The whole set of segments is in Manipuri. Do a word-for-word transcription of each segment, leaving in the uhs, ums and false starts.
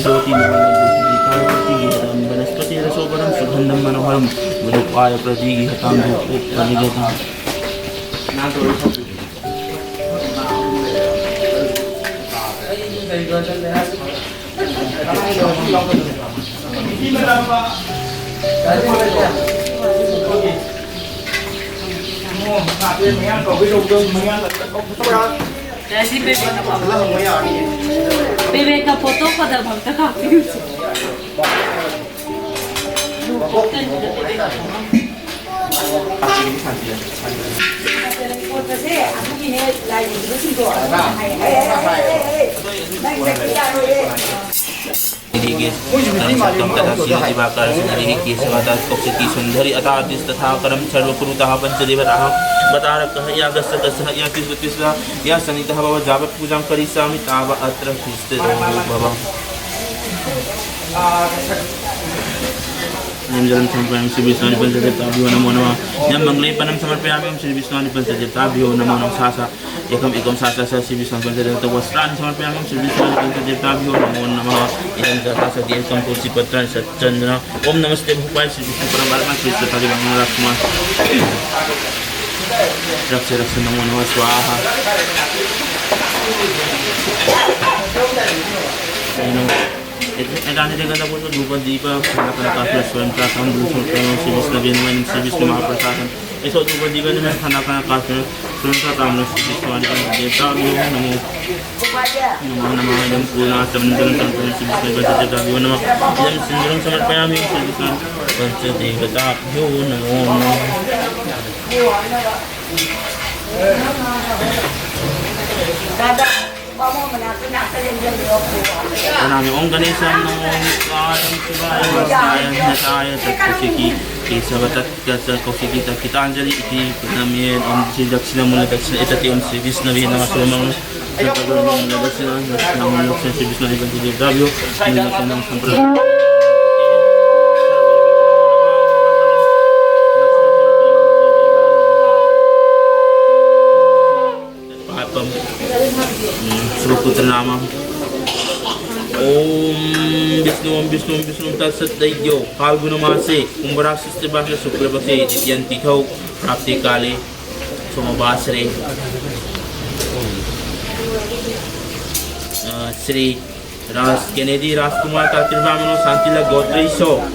ज्योतिर्मय वनस्पतिगेहतां वनस्पतिरसोपरं सुगन्धं मनोहरं मधुपाय प्रदीगेहतां धूपो प्रदीगेहताम्। ꯕꯦꯕꯦꯛꯀ ꯐꯣꯇꯣ ꯐꯖꯕ ꯑꯝꯇ ꯀꯥꯞꯄꯤꯌꯨꯁꯦ꯫ ꯅꯪ ꯆꯠꯄ ꯌꯥꯔꯣꯏꯌꯦ꯫ ꯁꯤꯗꯒꯤ ꯀꯔꯝ ꯁꯛꯇꯝ ꯇꯗ ꯁꯤꯅ ꯖꯤꯕꯥꯀꯥꯔ ꯁꯤꯅ ꯍꯔꯤ ꯀꯦꯁ ꯃꯥꯇꯥ ꯀꯣꯛꯁꯤꯇꯤ ꯁꯨꯟꯗꯔꯤ ꯑꯇꯥ ꯇꯤꯁ ꯇꯊꯥ ꯀꯔꯝ ꯁꯔꯕ ꯀꯨꯔꯨ ꯇꯥꯍ ꯄꯟꯆ ꯗꯦꯕ ꯇꯥꯍ ꯕꯇꯥꯔ ꯀꯍ ꯌꯥ ꯒꯁ ꯒꯁ ꯌꯥ ꯇꯤꯁ ꯇꯤꯁ ꯌꯥ ꯁꯅꯤ ꯇꯥꯍ ꯕꯕ ꯖꯥꯕ ꯄꯨꯖꯥ ꯀꯔꯤ ꯁꯥꯃꯤ ꯇꯥꯕ ꯑꯇ꯭ꯔ ꯇꯤꯁ ꯕꯕ꯫ जलं समर्पयामि श्री विष्णु पंचदेवताभ्यो नमो नमः। इदं मंगलेपनं समर्पयामि श्री विष्णु पंचदेवताभ्यो नमो नमः। सा सा एकम एकम सा सा सा श्री विष्णु पंचदेवता वस्त्राणि समर्पयामि श्री विष्णु पंचदेवताभ्यो नमो नमः। इदं सा सा सा एकम तुलसी पत्राणि सच्चंदन। ओम नमस्ते भगवान श्री विष्णु परमात्मा श्री सतारी भगवान राजकुमार। रक्ष रक्ष नमो नमः स्वाहा। एतानि जगदपुरुष धूप दीप खंडकन काष्ण स्वयं प्रार्थना दूषण श्री विष्णु वेणु श्री विष्णु महाप्रसाद। ऐसा धूप दीप में खंडकन काष्ण स्वयं प्रार्थना श्री विष्णु देवता नमो नमः नमः। इदं पूर्णाष्टमं जलं संतुलन श्री विष्णु पंचदेवताभ्यो नमः। इदं सिंदूरं समर्पयामि श्री विष्णु पंचदेवताभ्यो नमो नमः। प्रणामि। ओम गणेशाय नमः, ओम शिवाय नमः, शिवाय नमः, शिवाय नमः। तत्कौशिकी केशव तत्कौशिकी तत्कृतांजलि इति प्रणम्य ओम श्री दक्षिण मूल दक्षिण एतते ओम श्री विष्णवे नमः। श्री विष्णवे नमः। संप्रदान पापम। हम्म, सुरपुत्र नाम। ओम विष्णु, ओम विष्णु, ओम विष्णु तत्सत दैत्यो। फाल्गुन मासे कुंभराशिस्ते भागे शुक्ल पक्षे द्वितीयन तिथौ प्राप्ति काले सोमवासरे, अ, श्री राज केनेडी राजकुमार तात्रिब्राह्मणो शांतिला गोत्रीशो।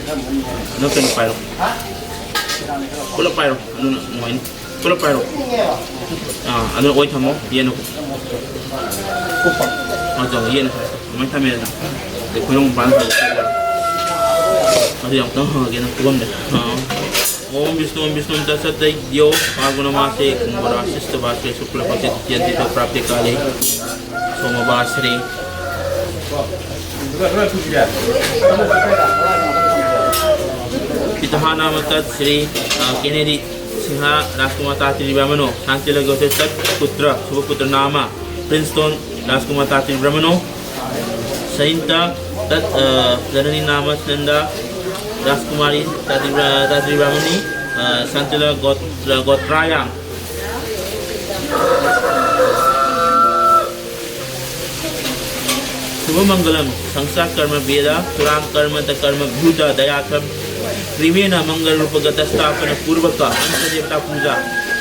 नोकन पायरो। पुला पायरो। ꯄꯨꯂꯞ ꯄꯥꯏꯔꯣ꯫ ꯑꯥ, ꯑꯗꯨ ꯑꯣꯏ ꯊꯝꯃꯣ, ꯌꯦꯟꯗꯣ꯫ ꯑꯥ, ꯆꯥꯎ, ꯌꯦꯟꯗꯣ꯫ ꯑꯗꯨꯃꯥꯏꯅ ꯊꯝꯃꯦꯗꯅ꯫ ꯑꯗꯩ ꯈꯣꯏꯔꯣꯡ ꯃꯄꯥꯟ ꯊꯝꯃꯣ꯫ ꯑꯗꯨ ꯌꯥꯝ ꯀꯟꯅ ꯍꯪꯉꯒꯦ ꯅꯪ ꯄꯨꯔꯝꯗꯦ꯫ ꯑꯥ꯫ ॐ विष्णु, ॐ विष्णु तत्सत दैत्यो। फाल्गुन मासे कुंभ राशिस्त भास्कर शुक्ल पक्षे द्वितीय तिथि प्राप्ति काले सोमवासरे। पितः नाम तत् श्री, अ, केनेडी सिंह राजकुमार तात्रिब्राह्मणो, शांति लग्यो से तत् पुत्र, शुभ पुत्र नाम प्रिंसटोन राजकुमार तात्रिब्राह्मणो, सैंत तत्, अ, जननी नाम नंदा राजकुमारी तादृ-, तादृ ब्राह्मणी, अ, संतुल गोत्र, गोत्रायां। शुभमंगलम संस्कार कर्म वेद सुरांग कर्म द कर्म भूत दयाथम प्रेमेण मंगल रूप गत स्थापन पूर्वक अंत देवता पूजा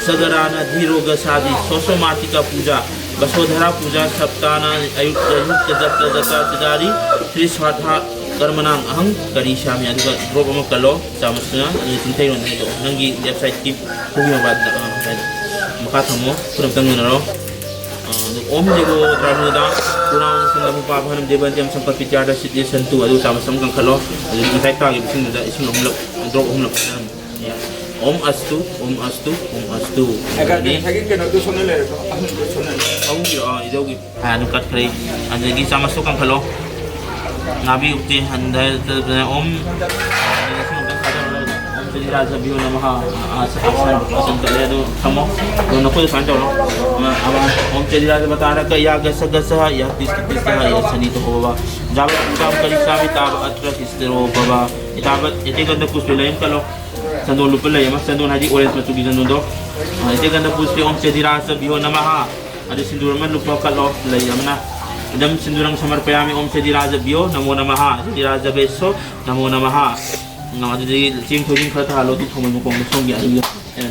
सगरान धीरोग सादी सोसो मातिका पूजा वसोधरा पूजा सप्तान अयुक्त युक्त जप्त जता चिदारी श्री स्वाधा कर्मणां अहं करिष्यामि ꯑꯗꯨꯒ ꯗ꯭ꯔꯣꯞ ꯑꯃ ꯀꯜꯂꯣ ꯆꯥꯃꯁꯇꯨꯅ ꯑꯗꯨꯒ ꯆꯤꯡꯊꯩꯔꯣꯟꯗ ꯍꯥꯏꯗꯣꯛꯑꯣ ꯅꯪꯒꯤ ꯂꯦꯐ ꯁꯥꯏꯠꯀꯤ ꯈꯨꯕꯤ ꯃꯄꯥꯗ ꯃꯈꯥ ꯊꯝꯃꯣ ꯈꯨꯠ ꯑꯝꯇꯪ ꯌꯨꯅꯔꯣ ꯑꯗꯨ ꯑꯣꯝ ꯖꯦꯒꯣ ꯗ꯭ꯔꯥꯃꯨꯗꯥ ꯄꯨꯔꯥꯡ ꯁꯟꯗꯃꯨꯄꯥ ꯚꯥꯅꯝ ꯗꯦꯕꯟꯇ꯭ꯌꯝ ꯁꯝꯄꯠ ꯄꯤꯇ꯭ꯌꯥꯗ ꯁꯤꯠꯌꯦ ꯁꯟꯇꯨ ꯑꯗꯨ ꯆꯥꯃꯁ ꯑꯃ ꯀꯟꯈꯠꯂꯣ ꯑꯗꯨ ꯉꯁꯥꯏ ꯇꯥꯈꯤꯕ ꯏꯁꯤꯡꯗꯨꯗ ꯏꯁꯤꯡ ꯑꯍꯨꯝꯂꯛ ꯗ꯭ꯔꯣꯞ ꯑꯍꯨꯝꯂꯛ ꯆꯥꯔꯝꯃꯣ ꯑꯣꯝ ꯑꯁꯇꯨ ꯑꯣꯝ ꯑꯁꯇꯨ ꯑꯣꯝ ꯑꯁꯇꯨ ꯑꯗꯨꯗꯤ ꯉꯁꯥꯏꯒꯤ ꯀꯩꯅꯣꯗꯨ ꯁꯣꯝꯗ ꯂꯩꯔꯦꯀꯣ ꯑꯍꯨꯝꯗꯨ ꯁꯣꯝꯗ ꯂꯩꯔꯦ ꯑꯍꯨꯝꯒꯤ ꯑꯥ ꯏꯙꯧꯒꯤ ꯑꯗꯨꯝ ꯀꯠꯈ꯭ꯔꯦ ꯑꯗꯨꯗꯒꯤ ꯆꯥꯃꯁꯇꯣ ꯀꯟꯈꯠꯂꯣ ꯅꯥꯕꯤ ꯎꯛꯇꯤ ꯍꯟꯊ ꯑꯣꯝ ꯑꯣꯝ ꯆꯤꯔꯥꯖ ꯚꯤꯌꯣ ꯅꯃꯍ ꯑꯁꯟ ꯀꯠꯂꯦ ꯑꯗꯨ ꯊꯝꯃꯣ ꯑꯗꯨ ꯅꯈꯣꯏꯗ ꯁꯨꯃꯥꯏꯅ ꯇꯧꯔꯣ ꯑꯣꯝ ꯆꯤꯔꯥꯖ ꯕꯇꯥꯔ ꯀꯌꯥ ꯒꯁ ꯒꯁ ꯌꯥ ꯇꯤꯁ ꯇꯤꯁ ꯌꯥ ꯁꯅꯤ ꯇꯣ ꯍꯣꯕ ꯖꯥꯕ ꯄꯨꯖꯥ ꯀꯔꯤ ꯁꯥꯃꯤ ꯇꯥꯕ ꯑꯇ꯭ꯔ ꯁꯤꯁꯇꯔꯣ ꯕꯕꯥ ꯏꯇꯥꯕ ꯏꯇꯦꯒꯟꯗ ꯄꯨꯁꯄ ꯂꯩꯝ ꯀꯠꯂꯣ ꯆꯟꯗꯣꯟ ꯂꯨꯄꯥ ꯂꯩ ꯑꯃ ꯆꯟꯗꯣꯟ ꯍꯥꯏꯗꯤ ꯑꯣꯔꯦꯟꯖ ꯃꯆꯨꯒꯤ ꯆꯟꯗꯣꯟꯗꯣ ꯏꯇꯦꯒꯟꯗ ꯄꯨꯁꯄ ꯑꯣꯝ ꯆꯦꯗꯤꯔꯥꯖ ꯚꯤꯌꯣ ꯅꯃꯍ ꯑꯗꯨ ꯁꯤꯟꯗꯨꯔ ꯑꯃ ꯂꯨꯄꯥ ꯀꯠꯂꯣ ꯂꯩ ꯑꯃꯅ ꯏꯗꯝ ꯁꯤꯟꯗꯨꯔꯝ ꯁꯃꯔꯄꯌꯥꯃꯤ ꯑꯣꯝ ꯆꯦꯗꯤꯔꯥꯖꯚ꯭ꯌꯣ ꯅꯃꯣ ꯅꯃꯍ ꯆꯦꯗꯤꯔꯥꯖꯚꯦꯁꯣ ꯅꯃꯣ ꯅꯃꯍ ꯑꯗꯨꯗꯒꯤ ꯆꯦꯡ ꯊꯣꯏꯗꯤꯡ ꯈꯔ ꯊꯥꯍꯜꯂꯣ ꯑꯗꯨ ꯊꯣꯡꯕ ꯃꯈꯣꯡꯗ ꯁꯣꯝꯒꯤ ꯑꯗꯨꯒꯤ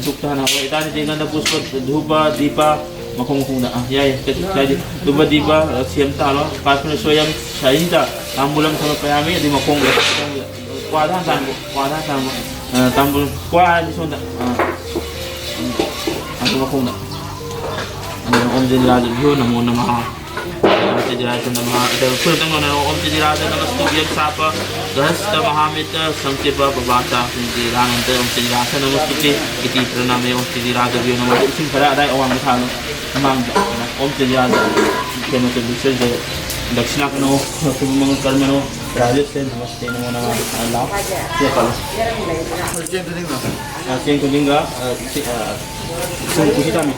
ꯙꯨꯞꯇ ꯍꯥꯟꯅ ꯍꯧꯔꯣ ꯏꯇꯥꯅꯤ ꯆꯦꯡꯒꯟꯗ ꯄꯨꯁꯄ ꯙꯨꯄ ꯗꯤꯄ ꯃꯈꯣꯡ ꯃꯈꯣꯡꯗ ꯑꯥ ꯌꯥꯏ ꯀꯩꯁꯨ ꯀꯥꯏꯗꯦ ꯙꯨꯄ ꯗꯤꯄ ꯁꯦꯝ ꯇꯥꯍꯜꯂꯣ ꯀꯥꯁꯃꯤꯔ ꯁꯣꯌꯝ ꯁꯥꯍꯤꯗ ꯇꯥꯝꯕꯨꯂꯝ ꯁꯃꯔꯄꯌꯥꯃꯤ ꯑꯗꯨꯒꯤ ꯃꯈꯣꯡꯗ ꯀ꯭ꯋꯥꯗ ꯍꯥꯟꯅ ꯊꯥꯡꯕ ꯀ꯭ꯋꯥꯗ ꯍꯥꯟꯅ ꯊꯥꯡꯕ ꯇꯥꯝꯕꯨꯜ ꯀ꯭ꯋꯥ ꯍꯥꯏꯗꯤ ꯁꯣꯝꯗ ꯑꯥ ꯑꯗꯨ ꯃꯈꯣꯡꯗ ꯑꯗꯨꯅ ꯑꯣꯝ ꯆꯦꯗꯤꯔꯥꯖꯚ꯭ꯌꯣ ꯅꯃꯣ ꯅꯃꯍ ꯆꯦꯗꯤꯔꯥꯖ ꯅꯃꯍ ꯑꯗ ꯈꯨꯠ ꯑꯝꯇꯪ ꯅꯣꯟꯅꯔꯣ ꯑꯣꯝ ꯆꯦꯗꯤꯔꯥꯖ ꯅꯃꯁꯇꯨꯚ꯭ꯌꯝ ꯁꯥꯄ ꯒ꯭ꯔꯍꯁꯇ ꯃꯍꯥꯃꯤꯇ ꯁꯪꯆꯤꯄ ꯄꯕꯥꯇ ꯆꯦꯗꯤꯔꯥꯅꯟꯗ ꯑꯣꯝ ꯆꯦꯗꯤꯔꯥꯖ ꯅꯃꯁꯇꯨꯇꯦ ꯏꯇꯤ ꯄ꯭ꯔꯅꯥꯃꯦ ꯑꯣꯝ ꯆꯦꯗꯤꯔꯥꯖꯚ꯭ꯌꯣ ꯅꯃꯣ ꯏꯁꯤꯡ ꯈꯔ ꯑꯗꯥꯏ ꯑꯋꯥꯡꯗ ꯊꯥꯔꯣ ꯃꯃꯥꯡꯗ ꯑꯣꯝ ꯆꯦꯗꯤꯔꯥꯖ ꯈꯦꯃꯆ ꯕꯤꯁꯔꯖ ꯗꯛꯁꯤꯅꯥ ꯀꯅꯣ ꯁꯨꯚ ꯃꯪꯒꯜ ꯀꯔꯃꯅꯣ ꯔꯥꯖꯦꯁꯦ ꯅꯃꯁꯇꯦ ꯅꯃꯣ ꯅꯃ ꯂꯥꯎ ꯆꯦ ꯄꯜꯂꯣ ꯆꯦꯡ ꯈꯨꯗꯤꯡꯒ ꯁꯨꯝ ꯀꯨꯁꯤ ꯇꯥꯃꯤ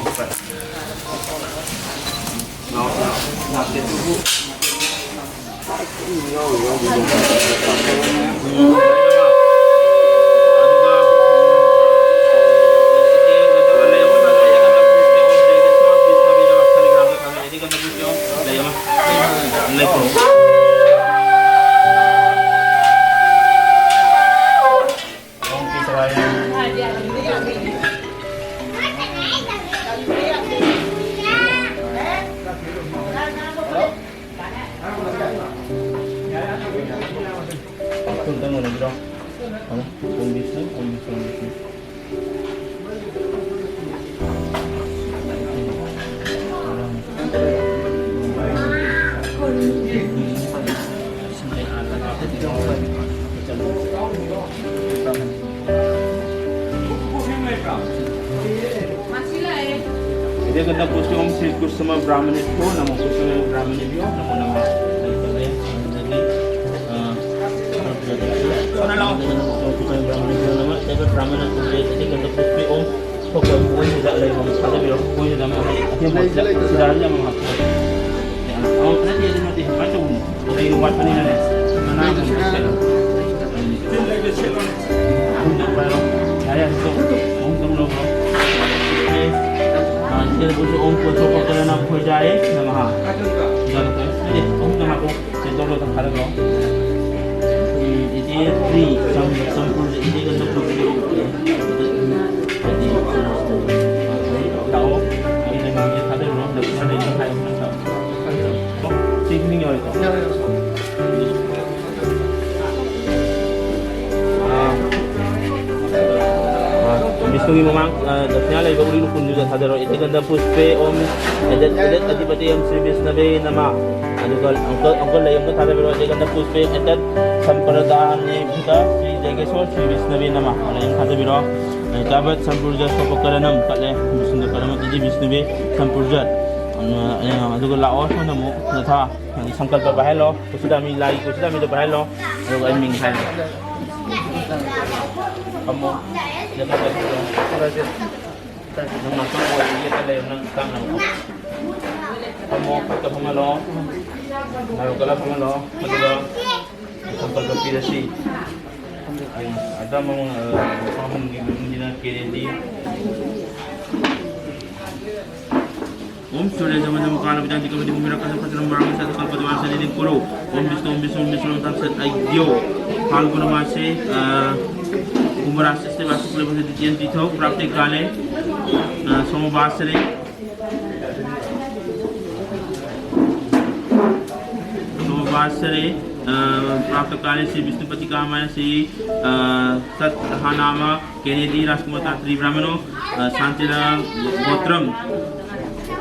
Ede ganda pusti om Sri Kusuma Brahmane pyo namo, Kusuma Brahmane pyo namo namah. Kusuma Brahmane pyo namah. Ede ganda pusti om Pokok, pokoknya tidak lagi mau ada bilang, pokoknya tidak mau, dia mau tidak, tidak aja mau ngaku. Ya, oh, nanti ada nanti macam ini. Ada yang buat ini nanti. Mana yang mau? Saya itu, untung lo, bro. Oke. Ah, kita butuh ongkos pokok kalian nak kerja, eh, nama ha. Jangan lupa, eh, ongkos nama aku. Sentolo tang kala lo. Hmm, iti three, sam-, sampul, iti kan sampul three. Iti, tao, iti na mga kada lo, na sa na yung kaya ng tao. Tingnan niyo ito. Ah. Ah, Vishnu ki mamang, ah, daksina laiba uri lo kunju ja thadaro. Iti ganda puspe om, edet, edet adipati om Sri Vishnabe nama. Adugal, angkol, angkol layam ko thada biro, edi ganda puspe, etat sampradani bhuta, Sri Jageshwar, Sri Vishnabe nama. Layam thada biro, eh, tabat sampurja sopakaranam, kale, Vishnu karanam, edi Vishnabe sampurja. Anu, eh, adugal lao, so namo, natha, eh, sankalpa bahai lo, kusudami lai, kusudami do bahai lo, adugal ming hai. Amo, ya, Nang masuk ko iya ka lem nang tang nang. Pamo ka pamalo. ꯂꯥꯏ ꯀꯠꯂ ꯐꯝꯍꯜꯂꯣ꯫ ꯑꯗꯨꯒ ꯁꯪꯀꯜꯄ ꯄꯤꯔꯁꯤ꯫ ꯑꯗ ꯃꯉꯣꯟ, ꯑ, ꯃꯐꯝ ꯑꯍꯨꯝꯒꯤ ꯃꯅꯨꯡꯁꯤꯅ ꯀꯦꯅꯦꯗꯤ꯫ ओम सूर्य जम जम काल विदांति कवि मुंगरा कथम कथम मरम सत कल्प द्वार सन्निधि कुरु। ओम विष्णु, ओम विष्णु, ओम विष्णु, तम सत अज्ञो। फाल्गुन मासे, अ, कुंभ राशि से वासुकुल भक्त द्वितीय तिथौ प्राप्ति काले, अ, सोमवासरे। सोमवासरे, अ, प्रातःकाले श्री विष्णुपति कामाय श्री, अ, सतहा नाम केनेडी राजकुमार तात्री ब्राह्मणो, अ, शांतिला गोत्रम,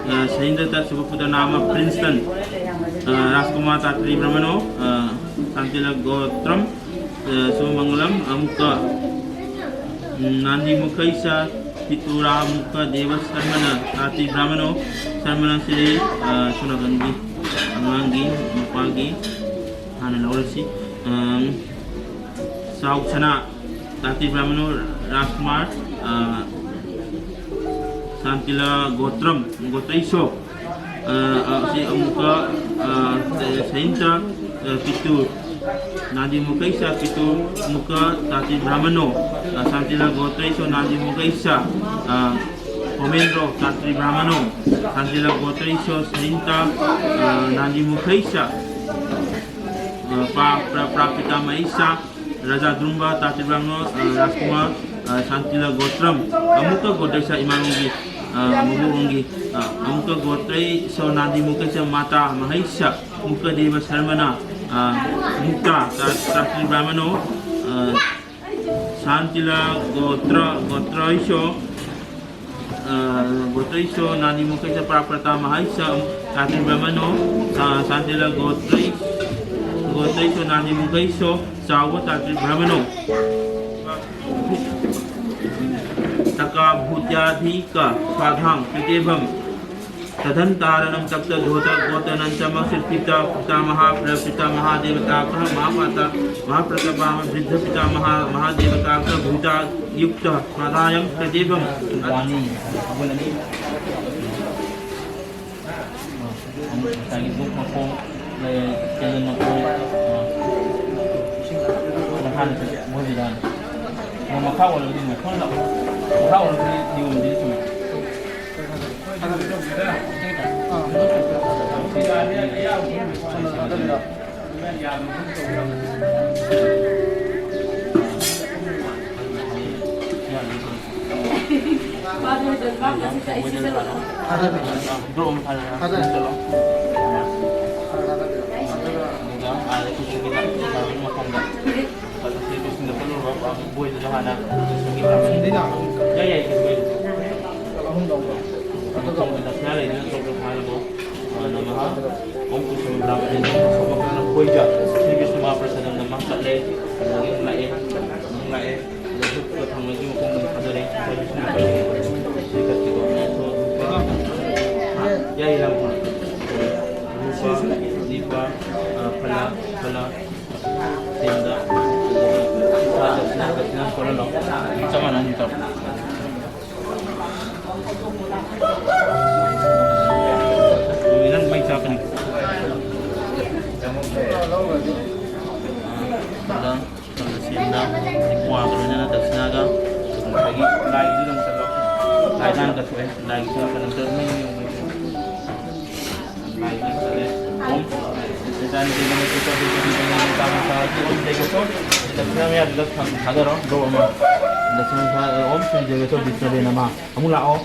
अ, सहिंद्र तत् शुभपुत्र नाम प्रिंसटन, अ, राजकुमार तात्री ब्राह्मणो, अ, शांतिला गोत्रम, अ, शुभमंगलम अमुक, नांदी मुखैसा पितुरा मुख देव शर्मन तात्री ब्राह्मणो, शर्मन श्री, अ, सुनगंगी अंगांगी मुपागी ꯍꯥꯟꯅ ꯂꯧꯔꯁꯤ꯫ ꯑꯝ, ꯆꯥꯎꯁꯅꯥ ꯇꯥꯇꯤ ꯕ꯭ꯔꯥꯍꯃꯅꯣ ꯔꯥꯖꯀꯨꯃꯥꯔ, ꯑ, ꯁꯥꯟꯇꯤꯂꯥ ꯒꯣꯇ꯭ꯔꯝ, ꯒꯣꯇ꯭ꯔꯩꯁꯣ, ꯑ, ꯑ, ꯁꯤ ꯑꯃꯨꯛꯀ, ꯑ, ꯁꯍꯤꯟꯇ, ꯑ, ꯄꯤꯇꯨ, ꯅꯥꯗꯤ ꯃꯨꯀꯩꯁꯥ ꯄꯤꯇꯨ, ꯑꯃꯨꯛꯀ ꯇꯥꯇꯤ ꯕ꯭ꯔꯥꯍꯃꯅꯣ, ꯑ, ꯁꯥꯟꯇꯤꯂꯥ ꯒꯣꯇ꯭ꯔꯩꯁꯣ, ꯅꯥꯗꯤ ꯃꯨꯀꯩꯁꯥ, ꯑ, ꯍꯣꯃꯦꯟꯗ꯭ꯔꯣ ꯇꯥꯇ꯭ꯔꯤ ꯕ꯭ꯔꯥꯍꯃꯅꯣ, ꯁꯥꯟꯇꯤꯂꯥ ꯒꯣꯇ꯭ꯔꯩꯁꯣ, ꯁꯍꯤꯟꯇ, ꯑ, ꯅꯥꯗꯤ ꯃꯨꯀꯩꯁꯥ, ꯑ, ꯄ꯭ꯔꯥ-, ꯄ꯭ꯔꯥ-, ꯄ꯭ꯔꯥꯄꯤꯇꯥ ꯃꯍꯩꯁꯥ, ꯔꯥꯖꯥ ꯗ꯭ꯔꯨꯝꯕ, ꯇꯥꯇ꯭ꯔꯤ ꯕ꯭ꯔꯥꯍꯃꯅꯣ, ꯑ, ꯔꯥꯖꯀꯨꯃꯥꯔ, ꯑ, ꯁꯥꯟꯇꯤꯂꯥ ꯒꯣꯇ꯭ꯔꯝ, ꯑꯃꯨꯛꯀ ꯒꯣꯇ꯭ꯔꯩꯁꯥ ꯏꯃꯥꯂꯣꯝꯒꯤ, ꯑ, ꯃꯕꯣꯛꯂꯣꯝꯒꯤ, ꯑ, ꯑꯃꯨꯛꯀ ꯒꯣꯇ꯭ꯔꯩꯁꯣ ꯅꯥꯗꯤ ꯃꯨꯀꯩꯁꯥ ꯃꯥꯇꯥ ꯃꯍꯩꯁꯥ, ꯃꯨꯛꯀꯗꯦꯕ ꯁꯔꯃꯅ, ꯑ, ꯃꯨꯛꯇꯥ, ꯇꯥ-, ꯇꯥꯇ꯭ꯔꯤ ꯕ꯭ꯔꯥꯍꯃꯅꯣ, ꯑ, ꯁꯥꯟꯇꯤꯂꯥ ꯒꯣꯇ꯭ꯔ-, ꯒꯣꯇ꯭ꯔꯩꯁꯣ, ꯑ, ꯒꯣꯇ꯭ꯔꯩꯁꯣ ꯅꯥꯗꯤ ꯃꯨꯀꯩꯁꯥ ꯄ꯭ꯔꯥꯄ꯭ꯔꯇꯥ ꯃꯍꯩꯁꯥ, ꯇꯥꯇ꯭ꯔꯤ ꯕ꯭ꯔꯥꯍꯃꯅꯣ, ꯁꯥ-, ꯁꯥꯟꯇꯤꯂꯥ ꯒꯣꯇ꯭ꯔꯩ-, ꯒꯣꯇ꯭ꯔꯩꯁꯣ ꯅꯥꯗꯤ ꯃꯨꯀꯩꯁꯣ, ꯆꯥꯎꯕ ꯇꯥꯇ꯭ꯔꯤ ꯕ꯭ꯔꯥꯍꯃꯅꯣ꯫ ꯇꯀꯥ ꯚꯨꯇ꯭ꯌꯥꯙꯤꯀ ꯁ꯭ꯋꯥꯙꯥꯝ ꯀ꯭ꯔꯤꯇꯦꯚꯝ ꯁꯗꯟ ꯇꯥꯔꯅꯝ ꯇꯛꯇ ꯙꯣꯇ ꯒꯣꯇꯅꯟ ꯆꯃꯛ ꯁꯤꯔ ꯄꯤꯇ ꯄꯤꯇꯥꯃꯍꯥ ꯄ꯭ꯔ ꯄꯤꯇꯥꯃꯍꯥ ꯗꯦꯕ ꯇꯥꯀ ꯃꯍꯥꯄꯥꯇ ꯃꯍꯥꯄ꯭ꯔꯇ ꯄꯥꯃ ꯕ꯭ꯔꯤꯗꯙ ꯄꯤꯇꯥꯃꯍꯥ ꯃꯍꯥꯗꯦꯕ ꯇꯥꯀ ꯚꯨꯇ ꯌꯨꯛꯇ ꯁ꯭ꯋꯥꯙꯥꯌꯝ ꯀ꯭ꯔꯤꯇꯦꯚꯝ꯫ ꯋꯥꯅꯤ꯫ ꯉꯁꯥꯏꯒꯤ ꯙꯨꯞ ꯃꯈꯣꯡ꯫ ꯂꯩ, ꯀꯦꯟꯗꯜ ꯃꯈꯣꯡ, ꯑ, ꯃꯈꯥꯗ ꯃꯣꯏꯒꯤꯗ꯫ ꯑꯗꯣ ꯃꯈꯥ ꯑꯣꯜꯂꯒꯗꯤ ꯃꯈꯣꯟ ꯂꯥꯛꯑꯣ꯫ ꯃꯈꯥ ꯑꯣꯜꯂꯒꯗꯤ ꯅꯤꯌꯣꯝꯗꯤ ꯆꯨꯝꯃꯦ꯫ ꯌꯥꯏ, ꯌꯥꯏ, ꯀꯩꯁꯨ ꯀꯥꯏꯗꯦ꯫ ꯑꯗꯨꯒ ꯃꯊꯪꯗ ꯗꯈꯤꯅꯥ ꯂꯩꯗꯨꯅ ꯁꯣꯛꯄ ꯐꯥꯅꯕ, ꯑ, ꯅꯃꯍ, ꯑꯣꯝ ꯀꯨꯁꯨꯃ ꯕ꯭ꯔꯥꯍꯃꯅꯦ ꯅꯃꯍ, ꯁꯣꯛꯄ ꯐꯥꯅꯕ ꯍꯣꯏꯖ, ꯁ꯭ꯔꯤ ꯕꯤꯁꯅꯨ ꯃꯍꯥꯄ꯭ꯔꯁꯥꯗꯝ ꯅꯃꯍ ꯀꯠꯂꯦ꯫ ꯑꯗꯨꯗꯒꯤ ꯑꯃꯨꯛ ꯂꯥꯛꯑꯦ, ꯑꯃꯨꯛ ꯂꯥꯛꯑꯦ꯫ ꯑꯗꯨꯒ ꯈꯨꯠꯇ ꯊꯝꯃꯒꯤ ꯃꯈꯣꯡꯗ ꯊꯥꯗꯔꯦ꯫ ꯁ꯭ꯔꯤ ꯕꯤꯁꯅꯨ ꯃꯍꯥꯄ꯭ꯔꯁꯥꯗꯝ ꯀꯠꯂꯦ꯫ ꯁꯤ ꯀꯠꯈꯤꯕ ꯃꯌꯥꯝꯁꯨ ꯂꯨꯄꯥ, ꯍꯥ, ꯌꯥꯏ, ꯂꯥꯡ ꯐꯥꯅ꯫ ꯔꯨꯄꯥ, ꯗꯤꯄꯥ, ꯑ, ꯐꯂꯥ, ꯐꯂꯥ, ꯁꯦꯟꯗ, ꯑꯗꯨꯒ ꯗꯈꯤꯅꯥ, ꯗꯈꯤꯅꯥ ꯀꯣꯠꯍꯜꯂꯣ꯫ ꯆꯞ ꯃꯥꯟꯅꯅꯤ ꯇꯧ꯫ ꯅꯪ ꯃꯩ ꯆꯥꯛꯀꯅꯤ꯫ ꯁꯣꯝꯗ ꯁꯦꯟꯗ, ꯀ꯭ꯋꯥꯒ ꯂꯣꯏꯅꯅ ꯗꯛꯁꯤꯅꯥꯒ, ꯑꯗꯒꯤ ꯂꯥꯏꯒꯤꯁꯨ ꯑꯗꯨꯝ ꯆꯠꯂꯣ꯫ ꯂꯥꯏ ꯂꯥꯡ ꯀꯠꯊꯣꯛꯑꯦ꯫ ꯂꯥꯏꯒꯤꯁꯨ ꯀꯩꯅꯣꯝꯇ ꯃꯩ ꯌꯦꯡꯉꯨ꯫ ꯊꯥꯗꯔꯣ, ꯗ꯭ꯔꯣꯞ ꯑꯃ꯫ ꯗꯛꯁꯤꯅꯥ ꯃꯌꯥꯗꯨꯗ ꯊꯥꯗꯔꯣ, ꯗ꯭ꯔꯣꯞ ꯑꯃ꯫ ꯗꯛꯁꯤꯅꯥ ꯊꯥ-, ꯑꯣꯝ ꯁ꯭ꯔꯤ ꯖꯒꯦꯁꯣꯔ ꯕꯤꯁꯅꯨꯗꯦ ꯅꯃꯥ꯫ ꯑꯃꯨꯛ ꯂꯥꯛꯑꯣ꯫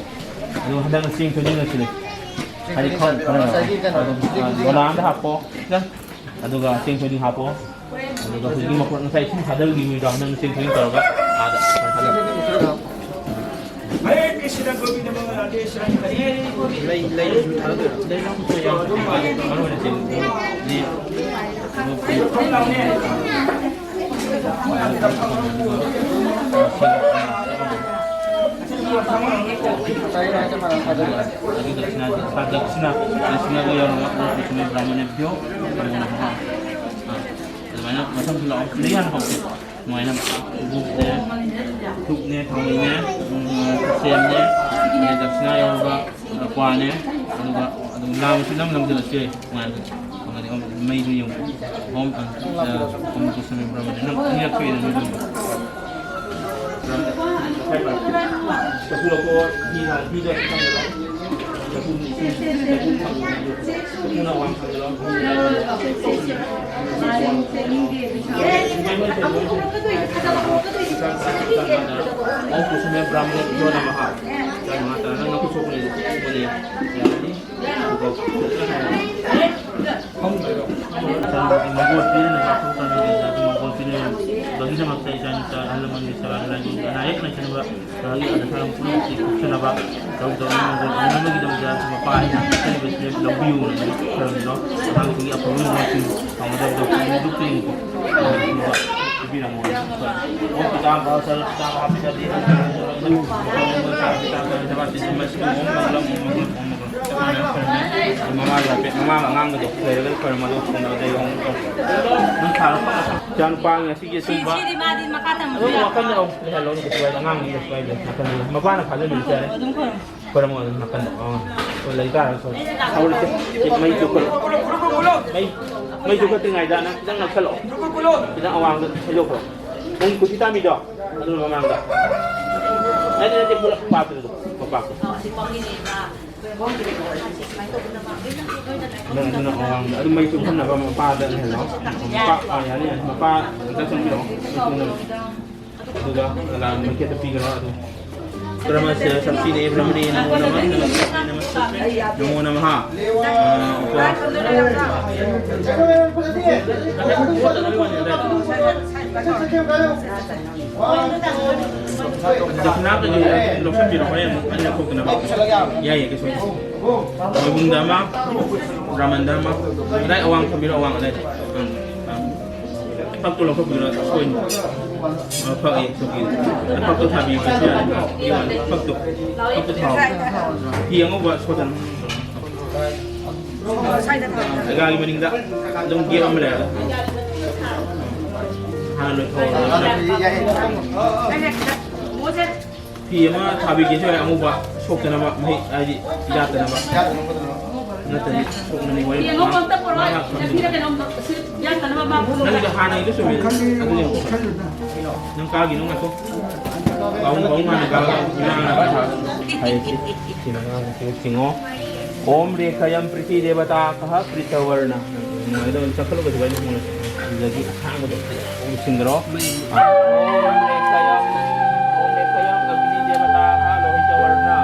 ꯑꯗꯨꯒ ꯍꯟꯗꯛꯅ ꯆꯦꯡ ꯊꯣꯏꯗꯤꯡ ꯂꯣꯏꯁꯤꯜꯂꯦ꯫ ꯍꯥꯏꯗꯤ ꯈꯔ, ꯈꯔ ꯉꯁꯥꯏꯒꯤ ꯀꯩꯅꯣ, ꯑꯗꯨꯝ, ꯗꯣꯂꯥ ꯑꯃꯗ ꯍꯥꯞꯄꯣ꯫ ꯈꯤꯇꯪ꯫ ꯑꯗꯨꯒ ꯆꯦꯡ ꯊꯣꯏꯗꯤꯡ ꯍꯥꯞꯄꯣ꯫ ꯑꯗꯨꯒ ꯍꯧꯖꯤꯛꯀꯤ ꯃꯈꯣꯏ ꯉꯁꯥꯏ ꯏꯁꯤꯡ ꯊꯥꯗꯕꯤꯈꯤꯕ ꯃꯤꯗꯣ ꯍꯟꯗꯛ ꯆꯦꯡ ꯊꯣꯏꯗꯤꯡ ꯇꯧꯔꯒ ꯑꯥꯗ ꯊꯥꯗꯕ꯫ ꯍꯔꯦ ꯀ꯭ꯔꯤꯁꯅ ꯒꯣꯕꯤꯟꯗ ꯃꯪꯒꯂꯥꯗꯦ ꯁ꯭ꯔꯤ ꯍꯔꯦ ꯂꯩ, ꯂꯩ ꯊꯥꯗꯣꯏꯔꯣ? ꯂꯩ ꯂꯧꯕꯁꯨ ꯌꯥꯎꯗꯦ꯫ ꯃꯔꯨ ꯑꯣꯏꯅ ꯆꯦꯡ ꯊꯣꯏꯗꯤꯡ꯫ ꯑꯗꯨꯒ ꯗꯛꯁꯤꯅꯥ, ꯗꯛꯁꯤꯅꯥ, ꯗꯛꯁꯤꯅꯥꯗꯣ ꯌꯥꯎꯔꯒ ꯂꯣꯏꯁꯤꯟꯕ ꯕ꯭ꯔꯥꯍꯃꯅꯦꯚ꯭ꯌꯣ ꯅꯃꯣ ꯅꯃꯍ꯫ ꯑꯥ, ꯑꯗꯨꯃꯥꯏꯅ ꯃꯊꯪꯁꯨ ꯂꯥꯛꯑꯣ꯫ ꯁꯤꯗ ꯌꯥꯝ ꯍꯧꯗꯦ꯫ ꯑꯗꯨꯃꯥꯏꯅ ꯙꯨꯞꯅꯦ, ꯙꯨꯞꯅꯦ, ꯊꯥꯎꯃꯩꯅꯦ, ꯎꯝ, ꯈꯨꯠꯁꯦꯝꯅꯦ, ꯑꯗꯩ ꯗꯛꯁꯤꯅꯥ ꯌꯥꯎꯔꯒ ꯀ꯭ꯋꯥꯅꯦ, ꯑꯗꯨꯒ ꯑꯗꯨꯝ ꯂꯥꯡꯕꯁꯨ ꯅꯝ ꯅꯝꯁꯤꯜꯂꯁꯨ ꯌꯥꯏ꯫ ꯅꯨꯡꯉꯥꯏꯕꯅꯦ꯫ ꯐꯪꯒꯅꯤ꯫ ꯃꯩꯗꯨ ꯌꯦꯡꯉꯨ꯫ ꯍꯣꯝ, ꯑ, ꯍꯣꯝ ꯀꯨꯁꯨꯃꯦ ꯕ꯭ꯔꯍꯃꯅꯦ꯫ ꯅꯪ ꯑꯅꯤꯔꯛ ꯊꯣꯛꯏꯅꯦ ꯅꯪ꯫ ꯆꯐꯨ ꯂꯧꯊꯣꯛꯑꯣ꯫ ꯐꯤ ꯊꯥꯡ-, ꯐꯤꯗꯣ ꯊꯥꯡꯖꯜꯂꯣ꯫ ꯆꯐꯨ, ꯆꯐꯨ ꯊꯥꯡꯖꯜꯂꯣ꯫ ꯆꯐꯨꯅ ꯋꯥꯡ ꯊꯥꯡꯖꯜꯂꯣ꯫ ꯍꯣꯝ ꯀꯨꯁꯨꯃꯦ ꯕ꯭ꯔꯍꯃꯅꯦ ꯅꯃꯍ꯫ ꯅꯪ ꯅꯈꯨꯠ ꯁꯣꯛꯄꯅꯦ꯫ ꯌꯥꯔꯅꯤ꯫ ꯃꯪꯒꯣꯜ ꯄꯤꯔꯤꯅꯕ, ꯃꯪꯒꯣꯜ ꯄꯤꯔꯤꯅꯕꯒꯤꯗꯃꯛꯇ ꯏꯆꯥ ꯏꯆꯥ ꯑꯍꯜ ꯂꯃꯟꯒꯤ ꯁꯦꯕꯥ ꯂꯥꯏꯅꯤꯡꯒꯤ ꯑꯅꯥ ꯑꯌꯦꯛ ꯂꯩꯇꯅꯕ, ꯅꯍꯥꯛꯀꯤ ꯑꯗ ꯊꯥꯔꯝ ꯄꯨꯝꯅꯃꯛ ꯑꯁꯤ ꯀꯣꯛꯁꯤꯟꯅꯕ, ꯇꯧ ꯇꯧꯅ ꯃꯪꯒꯣꯜ ꯑꯣꯏꯅꯕꯒꯤꯗꯃꯛꯇ ꯃꯄꯥ ꯑꯩꯅ ꯆꯠꯆꯔꯤꯕꯁꯦ ꯂꯧꯕꯤꯌꯨꯅ ꯈꯣꯏꯔꯝꯃꯤꯅꯣ꯫ ꯑꯉꯥꯡꯁꯤꯡꯒꯤ ꯑꯐꯕ ꯃꯃꯥꯁꯤꯡ ꯐꯪꯒꯗꯕꯗꯣ ꯄꯤꯕꯤꯔꯝꯃꯣ꯫ ꯑꯣꯝ ꯄꯤꯇꯥꯝꯕꯔ ꯁꯔꯕ ꯄꯤꯇꯥꯝꯕꯔ ꯍꯥꯞꯄꯤꯇꯥꯗꯤ ꯃꯃꯥꯒ ꯍꯥꯏꯐꯦꯠ, ꯃꯃꯥꯒ ꯑꯉꯥꯡꯒꯗꯣ ꯂꯩꯔꯒ ꯈꯣꯏꯔꯝꯃꯣ, ꯑꯗꯨꯒ ꯈꯣꯡꯅꯗ ꯌꯦꯡꯉꯣ꯫ ꯅꯪ ꯊꯥꯔꯣ꯫ ꯏꯆꯥꯅꯨꯄꯥ ꯉꯁꯤꯒꯤ ꯁꯤ, ꯑꯁꯤꯒꯨꯝꯕ ꯁꯤꯗꯤ ꯃꯥꯗꯤ ꯃꯈꯥ ꯇꯝꯕꯁꯨ ꯑꯗꯨꯝ ꯌꯥꯏ꯫ ꯋꯥꯈꯜꯗ ꯑꯃꯨꯛ ꯂꯩꯍꯜꯂꯣ, ꯀꯩꯁꯨ ꯀꯥꯏꯗꯦ꯫ ꯑꯉꯥꯡꯅꯤ, ꯀꯩꯁꯨ ꯀꯥꯏꯗꯦ꯫ ꯅꯥꯀꯟꯗ ꯃꯄꯥꯅ ꯐꯥꯖꯟꯕꯤꯔꯁꯨ ꯌꯥꯔꯦ꯫ ꯑꯗꯨꯝ ꯈꯣꯏꯔꯝ꯫ ꯈꯣꯏꯔꯝꯃꯣ ꯑꯗꯨꯝ ꯅꯥꯀꯟꯗ꯫ ꯑꯥ꯫ ꯍꯣꯏ, ꯂꯩ ꯇꯥꯔꯒꯁꯨ꯫ ꯍꯧꯔꯁꯦ꯫ ꯃꯩ ꯆꯨꯞꯈꯠꯂꯣ꯫ ꯃꯩ, ꯃꯩ ꯆꯨꯞꯈꯠꯇ꯭ꯔꯤꯉꯩꯗ ꯅꯪ ꯈꯤꯇꯪ ꯅꯛꯁꯜꯂꯛꯑꯣ꯫ ꯈꯤꯇꯪ ꯑꯋꯥꯡꯗ ꯊꯩꯗꯣꯛꯈ꯭ꯔꯣ꯫ ꯅꯪ ꯀꯨꯊꯤ ꯇꯥꯃꯤꯗꯣ? ꯑꯗꯨꯅ ꯃꯃꯥꯡꯗ꯫ ꯅꯠꯇꯦ, ꯅꯠꯇꯦ, ꯄꯨꯂꯞ ꯄꯥꯛꯇꯨꯗ, ꯃꯄꯥꯛꯇꯣ꯫ ꯅꯪ ꯑꯗꯨꯅ ꯑꯋꯥꯡꯗ꯫ ꯑꯗꯨ ꯃꯩ ꯆꯨꯞꯍꯟꯅꯕ ꯃꯄꯥꯗ ꯂꯩꯍꯜꯂꯣ꯫ ꯃꯄꯥ, ꯑꯥ, ꯌꯥꯅꯤ, ꯌꯥꯅꯤ꯫ ꯃꯄꯥ ꯑꯝꯇ ꯆꯪꯕꯤꯔꯛꯑꯣ꯫ ꯑꯗꯨꯒ ꯀꯅꯥ ꯃꯩꯈꯦꯠꯇ ꯄꯤꯒꯅꯣ ꯑꯗꯨ꯫ ꯄ꯭ꯔꯃꯁꯦ ꯁꯛꯁꯤꯅꯦ ꯕ꯭ꯔꯍꯃꯅꯦ ꯅꯃꯣ ꯅꯃ ꯅꯃꯣ ꯅꯃ ꯅꯃꯣ ꯅꯃ꯫ ꯑꯥ, ꯎꯄ-, ꯗꯈꯤꯅꯥ ꯀꯩꯀꯩ ꯂꯧꯁꯤꯟꯕꯤꯔꯣ, ꯍꯣꯔꯦꯟ ꯑꯃꯨꯛ ꯑꯅꯤꯔꯛ ꯊꯣꯛꯇꯅꯕ꯫ ꯌꯥꯏꯌꯦ, ꯀꯩꯁꯨ ꯀꯥꯏꯗꯦ꯫ ꯃꯣꯏꯕꯨꯡꯗ ꯑꯃ, ꯕ꯭ꯔꯥꯍꯃꯟꯗ ꯑꯃ, ꯑꯗꯥꯏ ꯑꯋꯥꯡ ꯊꯝꯕꯤꯔꯣ, ꯑꯋꯥꯡ ꯑꯗꯥꯏꯗ꯫ ꯎꯝ, ꯎꯝ꯫ ꯐꯛꯇꯣ ꯂꯧꯊꯣꯛꯄꯤꯔꯣ, ꯁꯣꯏꯅ꯫ ꯑ, ꯐꯛ, ꯑꯦ, ꯁꯣꯛꯀꯤ꯫ ꯐꯛꯇꯣ ꯊꯥꯕꯤꯕꯁꯨ ꯌꯥꯔꯦ꯫ ꯐꯛꯇꯣ, ꯐꯛꯇꯣ ꯊꯥꯎ꯫ ꯐꯤ ꯑꯉꯧꯕ ꯁꯣꯗꯅ꯫ ꯑ, ꯑꯩꯒꯥꯒꯤ ꯃꯅꯤꯡꯗ ꯑꯗꯨꯝ gap ꯑꯃ ꯂꯩꯔꯦ꯫ ꯍꯥꯟꯅ ꯂꯣꯏꯊꯣꯛꯑꯣ꯫ ꯐꯤ ꯑꯃ ꯊꯥꯕꯤꯒꯦꯁꯨ ꯌꯥꯏ, ꯑꯉꯧꯕ ꯁꯣꯛꯇꯅꯕ, ꯃꯍꯤꯛ ꯍꯥꯏꯗꯤ ꯌꯥꯠꯇꯅꯕ꯫ ꯅꯠꯇ꯭ꯔꯗꯤ ꯁꯣꯛꯅꯅꯤ ꯍꯣꯔꯦꯟ꯫ ꯌꯦꯡꯉꯣ, ꯑꯝꯇ ꯄꯨꯔꯛꯑꯣ꯫ ꯃꯥ ꯂꯥꯛꯄ ꯌꯥꯝ ꯀꯟꯅ ꯌꯥꯗꯦ꯫ ꯅꯪꯒꯤꯗꯣ ꯍꯥꯟꯅꯒꯤꯗꯣ ꯆꯨꯝꯃꯦ꯫ ꯑꯗꯨ ꯌꯦꯡꯉꯣ꯫ ꯅꯪ ꯀꯥꯒꯤꯅꯣ ꯉꯥꯏꯈꯣ꯫ ꯕꯥꯕꯨꯡ, ꯕꯥꯕꯨꯡ ꯍꯥꯟꯅ ꯀꯥꯒ ꯏꯃꯥ ꯍꯥꯟꯅ ꯀꯥꯒ꯫ ꯍꯥꯏ, ꯁꯤ, ꯁꯤ ꯃꯉꯥ ꯑꯃ ꯁꯤ ꯆꯤꯡꯉꯣ꯫ ॐ रेखायां पृथ्वीदेवताकः कृतवर्णः꯫ ꯅꯨꯡꯉꯥꯏꯗꯧꯔꯦ, ꯆꯠꯈꯠꯂꯒꯁꯨ ꯑꯩꯅ ꯍꯣꯡꯉꯁꯦ꯫ ꯑꯗꯨꯗꯒꯤ ꯑꯁꯥꯡꯕꯗꯣ ꯁꯤꯟꯗ꯭ꯔꯣ? ॐ रेखायां, ॐ रेखायां अग्निदेवताः लोहितवर्णः꯫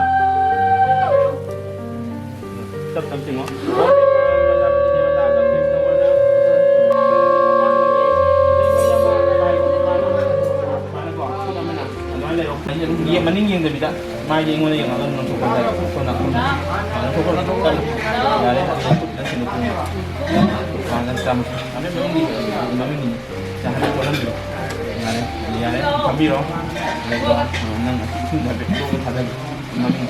ꯇꯞ ꯇꯞ ꯆꯤꯡꯉꯣ꯫ ꯑꯗꯨꯃꯥꯏꯅ ꯂꯩꯔꯣ꯫ ꯃꯅꯤꯡ ꯌꯦꯡꯗꯕꯤꯗ ꯃꯥꯏꯗꯤ ꯑꯩꯉꯣꯟꯗ ꯌꯦꯡꯉꯒ ꯑꯗꯨꯝ ꯂꯪꯊꯣꯛꯄ ꯍꯥꯏꯇꯥꯔꯦ꯫ ꯁꯣꯝ ꯅꯥꯀꯟ꯫ ꯑ, ꯂꯪꯊꯣꯛꯈ꯭ꯔꯣ, ꯂꯪꯊꯣꯈ꯭ꯔꯣ꯫ ꯌꯥꯔꯦ, ꯑꯗꯨ ꯅꯪ ꯁꯤꯟꯗꯣꯛꯄꯤꯔꯣ꯫ ꯑ, ꯅꯪ ꯆꯥꯝꯃ꯫ ꯑꯗꯩ ꯃꯅꯨꯡꯒꯤ, ꯃꯅꯨꯡꯒꯤ꯫ ꯌꯥꯔꯦ, ꯀꯣꯠꯍꯟꯕꯤꯔꯣ꯫ ꯌꯥꯔꯦ, ꯌꯥꯔꯦ, ꯐꯝꯕꯤꯔꯣ꯫ ꯑꯗꯨꯒ, ꯑ, ꯅꯪ ꯑꯁꯤ ꯏꯁꯤꯡꯗ ꯍꯥꯏꯐꯦꯠ ꯂꯣꯛꯅ ꯊꯥꯗꯕꯤꯔꯣ꯫ ꯃꯃꯤꯡ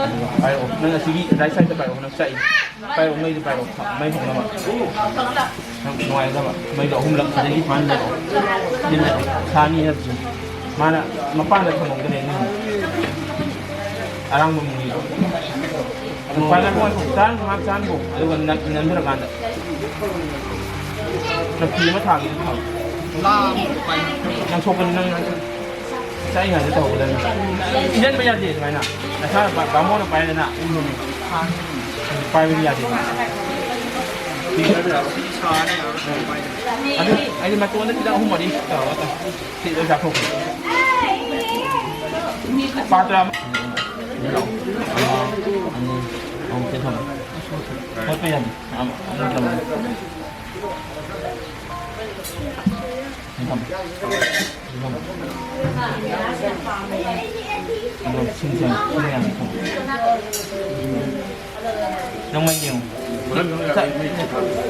ꯑꯗꯨꯒ ꯄꯥꯏꯔꯛꯑꯣ꯫ ꯅꯪ ꯑꯁꯤꯒꯤ right side ꯇ ꯄꯥꯏꯔꯛꯑꯣ꯫ ꯅꯪ ꯆꯥꯛꯏ꯫ ꯄꯥꯏꯔꯛꯑꯣ, ꯃꯩꯗꯨ ꯄꯥꯏꯔꯛꯑꯣ꯫ ꯃꯩ ꯍꯧꯅꯕ꯫ ꯅꯪ ꯅꯨꯡꯉꯥꯏꯒꯗꯕ꯫ ꯃꯩꯗꯣ ꯑꯍꯨꯝꯂꯛ ꯑꯗꯒꯤ ꯁꯨꯃꯥꯏꯅ ꯂꯩꯔꯛꯑꯣ꯫ ꯁꯤꯅ ꯁꯥꯅꯤ ꯍꯥꯏꯕꯁꯤ꯫ ꯃꯥꯅ ꯃꯄꯥꯟꯗ ꯊꯝꯍꯧꯗ꯭ꯔꯦ꯫ ꯑꯔꯥꯡꯕ ꯃꯨꯡꯒꯤ꯫ ꯄꯥꯏꯔꯛꯑꯣ꯫ ꯆꯥꯔꯝꯈꯣ, ꯉꯥꯏꯍꯥꯛ ꯆꯥꯔꯝꯈꯣ꯫ ꯑꯗꯨꯒ ꯅꯟ-, ꯅꯟꯊꯔꯀꯥꯟꯗ꯫ ꯅꯞꯀꯤ ꯑꯃ ꯊꯥꯒꯦꯗꯤ ꯊꯥꯎ꯫ ꯂꯥꯡ-, ꯅꯪ ꯁꯣꯛꯄꯅꯤ, ꯅꯪ ꯆꯥꯛꯏꯉꯩꯗ ꯇꯧꯍꯧꯒꯗꯕꯅꯤ꯫ ꯏꯟꯖꯟꯕ ꯌꯥꯗꯦ ꯑꯗꯨꯃꯥꯏꯅ꯫ ꯅꯁꯥꯅ ꯕꯥ-, ꯕꯥꯃꯣꯟꯅ ꯄꯥꯏꯔꯦꯗꯅ꯫ ꯄꯥꯏꯕꯗꯤ ꯌꯥꯗꯦ꯫ ꯑꯗꯨ ꯑꯩꯗꯤ ꯃꯇꯣꯟꯗ ꯈꯤꯇꯪ ꯑꯍꯨꯝ ꯃꯔꯤ ꯇꯧꯔꯒ ꯁꯤ ꯂꯣꯏ ꯆꯥꯊꯣꯛꯈ꯭ꯔꯦ꯫ ꯄꯥꯇ꯭ꯔ ꯑꯃ꯫ ꯑꯃ, ꯑꯅꯤ, ꯑꯍꯨꯝ, ꯁꯤ ꯊꯝꯃꯣ꯫ ꯍꯣꯠꯄ ꯌꯥꯗꯦ꯫ ꯑꯃ, ꯑꯃ ꯊꯝꯃꯣ꯫ ꯁꯤ ꯊꯝꯃꯣ꯫ ꯁꯤ ꯊꯝꯃꯣ꯫ ꯑꯗꯣ ꯁꯤꯡ ꯁꯦꯝ-, ꯁꯤꯡ ꯌꯥꯝ ꯊꯝꯃꯣ꯫ ꯅꯪ ꯃꯩ ꯌꯦꯡꯉꯨ꯫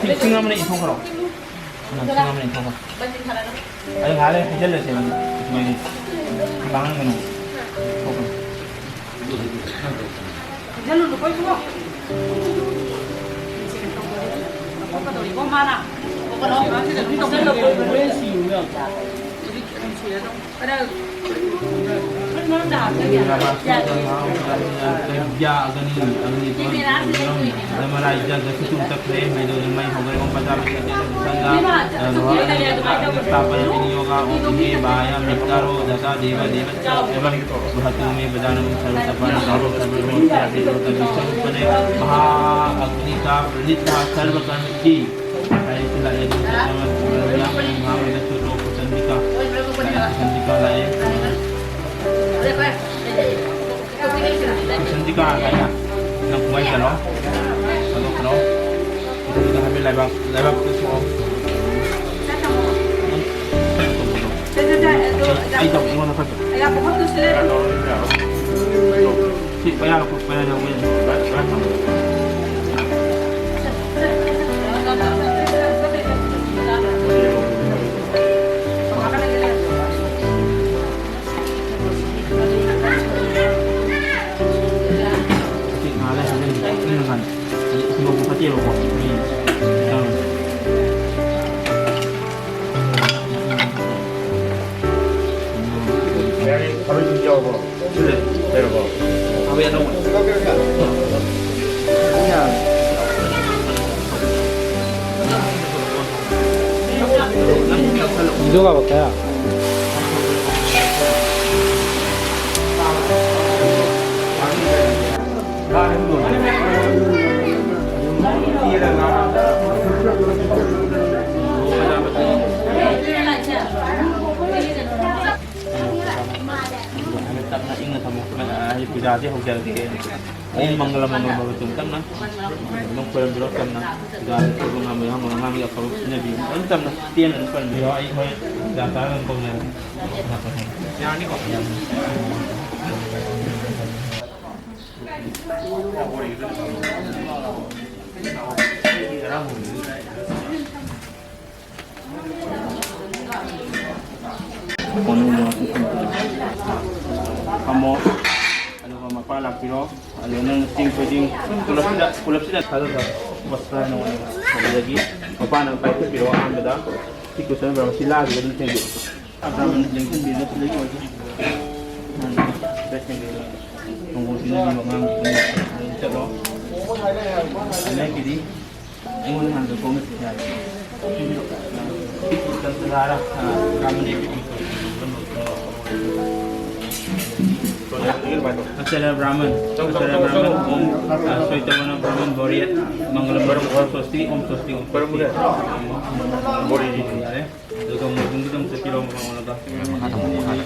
ꯁꯤ-, ꯁꯤꯡ ꯑꯃꯅ ꯏꯊꯣꯛꯈ꯭ꯔꯣ꯫ ꯅꯪ ꯁꯤꯡ ꯑꯃꯅ ꯏꯊꯣꯛꯈ꯭ꯔꯣ꯫ ꯑꯗꯨ ꯉꯥꯏꯍꯥꯛ ꯂꯩꯔ ꯍꯩꯖꯤꯜꯂꯁꯦ ꯃꯗꯨ꯫ ꯃꯩꯗꯤ ꯂꯥꯡꯍꯟꯒꯅꯨ꯫ ꯊꯣꯛꯈ꯭ꯔꯣ꯫ ꯍꯩꯖꯤꯜꯂꯨꯅꯨꯀꯣ ꯏꯕꯨꯡꯉꯣ꯫ ꯀꯩꯗꯧꯔꯤꯀꯣ ꯃꯥꯅ? ꯍꯣꯔꯦꯟ ꯁꯤꯔꯨ ꯌꯥꯗ꯭ꯔꯣ? ꯍꯧꯖꯤꯛ ꯑꯗꯨꯝ ꯁꯤꯔꯗꯧꯅꯤ꯫ ꯌꯥꯒꯅꯤ, ꯑꯒꯅꯤ ꯗꯃꯔꯥꯏꯖ ꯒꯁꯨ ꯇꯨꯝ ꯆꯠꯈ꯭ꯔꯦ꯫ ꯃꯩꯗꯣ ꯃꯩ ꯍꯧꯒꯠꯂꯛꯄ ꯃꯆꯥ ꯃꯆꯥ ꯆꯠꯂꯒ ꯁꯪꯒ, ꯑ, ꯂꯣꯍꯥ ꯁ꯭ꯊꯥꯄꯅ ꯕꯤꯅꯤꯌꯣꯒ ꯑꯣꯝ ꯏꯃꯦ ꯕꯥꯍꯌ ꯃꯤꯠꯇꯥꯔꯣ ꯖꯇꯥ ꯗꯦꯕ ꯗꯦꯕ ꯆ ꯑꯦꯕ ꯕ꯭ꯔꯍꯇꯨ ꯃꯦ ꯕꯖꯥꯅ ꯁꯔꯕ ꯁꯄꯥꯅ ꯁꯔꯕ ꯁꯔꯕ ꯁꯔꯕ ꯁꯔꯕ ꯁꯔꯕ ꯃꯍꯥ ꯑꯒ꯭ꯅꯤ ꯀꯥ ꯄ꯭ꯔꯅꯤꯙ ꯁꯔꯕ ꯀꯔꯃ ꯀꯤ ꯂꯥꯛꯑꯦ, ꯁꯤ ꯂꯥꯛꯑꯦ, ꯑꯗꯨꯝ ꯆꯠꯂꯒ ꯃꯌꯥꯝ ꯃꯌꯥꯝ ꯃꯍꯥꯛ ꯑꯣꯏꯅ ꯆꯠꯂꯣ, ꯀꯨꯁꯟꯗꯤꯀꯥ ꯂꯥꯛꯑꯦ, ꯀꯨꯁꯟꯗꯤꯀꯥ ꯂꯥꯛꯑꯦ꯫ ꯀꯨꯁꯟꯗꯤꯀꯥ ꯍꯥꯏꯅ ꯅꯪ ꯈꯨꯡꯒꯪ ꯆꯠꯂꯣ, ꯊꯥꯗꯣꯛꯈ꯭ꯔꯣ꯫ ꯀꯨꯁꯟꯗꯤꯀꯥ ꯍꯥꯏꯕ ꯂꯩꯕꯥꯛ, ꯂꯩꯕꯥꯛꯇ ꯊꯣꯛꯑꯣ꯫ ꯅꯪ ꯑꯩ ꯇꯧ, ꯑꯩꯉꯣꯟꯗ ꯈꯔ ꯇꯧ꯫ ꯁꯤ ꯄꯌꯥ ꯂꯧꯊꯣꯛ, ꯄꯌꯥ ꯂꯧꯊꯣꯛ꯫ ꯁꯤ ꯉꯥ ꯂꯩ, ꯍꯣꯔꯦꯟ ꯏꯪꯉꯀꯥꯟꯗ꯫ ꯍꯧꯖꯤꯛ ꯁꯤꯃꯛꯄꯨ ꯐꯠꯇꯦꯕꯀꯣ꯫ ꯃꯤ ꯏꯟꯁꯥꯡ꯫ ꯌꯥꯔꯦ, ꯈꯥꯃꯦꯟ ꯑꯗꯨꯝ ꯌꯥꯎꯔꯕꯣ? ꯁꯤꯗ ꯂꯩꯔꯕꯣ? ꯈꯥꯃꯦꯟ ꯑꯅꯧꯕ꯫ ꯅꯪ ꯆꯥꯁꯜꯂꯣ꯫ ꯏꯟꯖꯣ ꯀꯥꯕ ꯀꯌꯥ? ꯇꯞꯅ ꯏꯪꯅ ꯊꯝꯃꯣ꯫ ꯍꯥꯏꯗꯤ ꯄꯨꯖꯥꯗꯤ ꯍꯧꯖꯔꯒꯦ꯫ ꯎꯝ, ꯃꯪꯒꯂ ꯃꯪꯒꯂ ꯕꯕ ꯇꯨꯝ ꯇꯞꯅ꯫ ꯑꯗꯨꯝ ꯈꯣꯏꯔꯝꯕꯤꯔꯣ ꯇꯞꯅ꯫ ꯄꯨꯖꯥꯗꯤ ꯈꯣꯏꯕ ꯉꯝꯕ ꯌꯥꯎꯍꯟꯒꯅꯨ꯫ ꯑꯉꯥꯡꯒꯤ ꯑꯐꯕ ꯁꯤꯖꯤꯟꯅꯕꯤꯌꯨ꯫ ꯑꯗꯨꯝ ꯇꯞꯅ ꯇꯦꯟꯅ ꯑꯗꯨꯝ ꯈꯣꯏꯔꯝꯕꯤꯔꯣ꯫ ꯑꯩ ꯍꯣꯏ ꯄꯨꯖꯥ ꯆꯥꯔꯒ ꯑꯗꯨꯝ ꯀꯧꯖꯔꯛꯀꯦ꯫ ꯌꯥꯔꯅꯤꯀꯣ? ꯐꯝꯃꯣ꯫ ꯑꯗꯨꯒ ꯃꯄꯥ ꯂꯥꯛꯄꯤꯔꯣ꯫ ꯑꯗꯨꯒ ꯅꯪ ꯆꯤꯡ ꯈꯣꯏꯖꯤꯡ ꯄꯨꯂꯞꯁꯤꯗ, ꯄꯨꯂꯞꯁꯤꯗ ꯊꯥꯗꯣꯛꯈ꯭ꯔꯣ꯫ ꯕꯁ ꯅꯉꯣꯟꯗ꯫ ꯑꯗꯨꯗꯒꯤ ꯃꯄꯥꯅ ꯄꯥꯏꯈꯠꯄꯤꯔꯣ ꯑꯍꯥꯟꯕꯗ꯫ ꯁꯤ ꯀꯨꯁꯟ ꯃꯁꯤ ꯂꯥꯛꯈꯤꯕ ꯑꯗꯨꯝ ꯊꯦꯡꯕꯤꯌꯨ꯫ ꯑꯗꯨꯝ ꯂꯦꯡꯁꯤꯟꯕꯤꯔꯒ ꯁꯤꯗꯒꯤ ꯑꯣꯏꯒꯦ꯫ ꯅꯣꯡꯃꯣꯡꯁꯤꯡꯅ ꯂꯤꯕ ꯑꯉꯥꯡꯗꯨ ꯆꯠꯂꯣ꯫ ꯅꯪꯒꯤꯗꯤ ꯑꯩꯉꯣꯟꯗ ꯍꯥꯟꯅ ꯐꯣꯡꯉꯁꯤ ꯌꯥꯔꯦ꯫ ꯀꯟꯇꯂꯥꯔ, ꯑ, ꯔꯥꯃꯅꯦ꯫ ꯑꯆꯔ ꯕ꯭ꯔꯥꯍꯃꯟ, ꯑꯆꯔ ꯕ꯭ꯔꯥꯍꯃꯟ, ꯑꯣꯝ, ꯑ, ꯁꯣꯏꯇꯕꯅ ꯕ꯭ꯔꯥꯍꯃꯟ ꯕꯣꯔꯤꯌꯠ, ꯃꯪꯒꯂꯝ ꯕ꯭ꯔꯥꯍꯃꯟ, ꯑꯣꯝ ꯁ꯭ꯋꯁꯇꯤ, ꯑꯣꯝ ꯁ꯭ꯋꯁꯇꯤ, ꯑꯣꯝ ꯁ꯭ꯋꯁꯇꯤ꯫ ꯌꯥꯔꯦ꯫ ꯑꯗꯨꯒ ꯃꯣꯏꯕꯨꯡꯗꯨꯗ ꯑꯃꯨꯛ ꯆꯠꯄꯤꯔꯣ, ꯃꯃꯥꯡꯂꯣꯝꯗ꯫ ꯃꯈꯥꯗ ꯑꯃꯨꯛ, ꯃꯈꯥꯗ꯫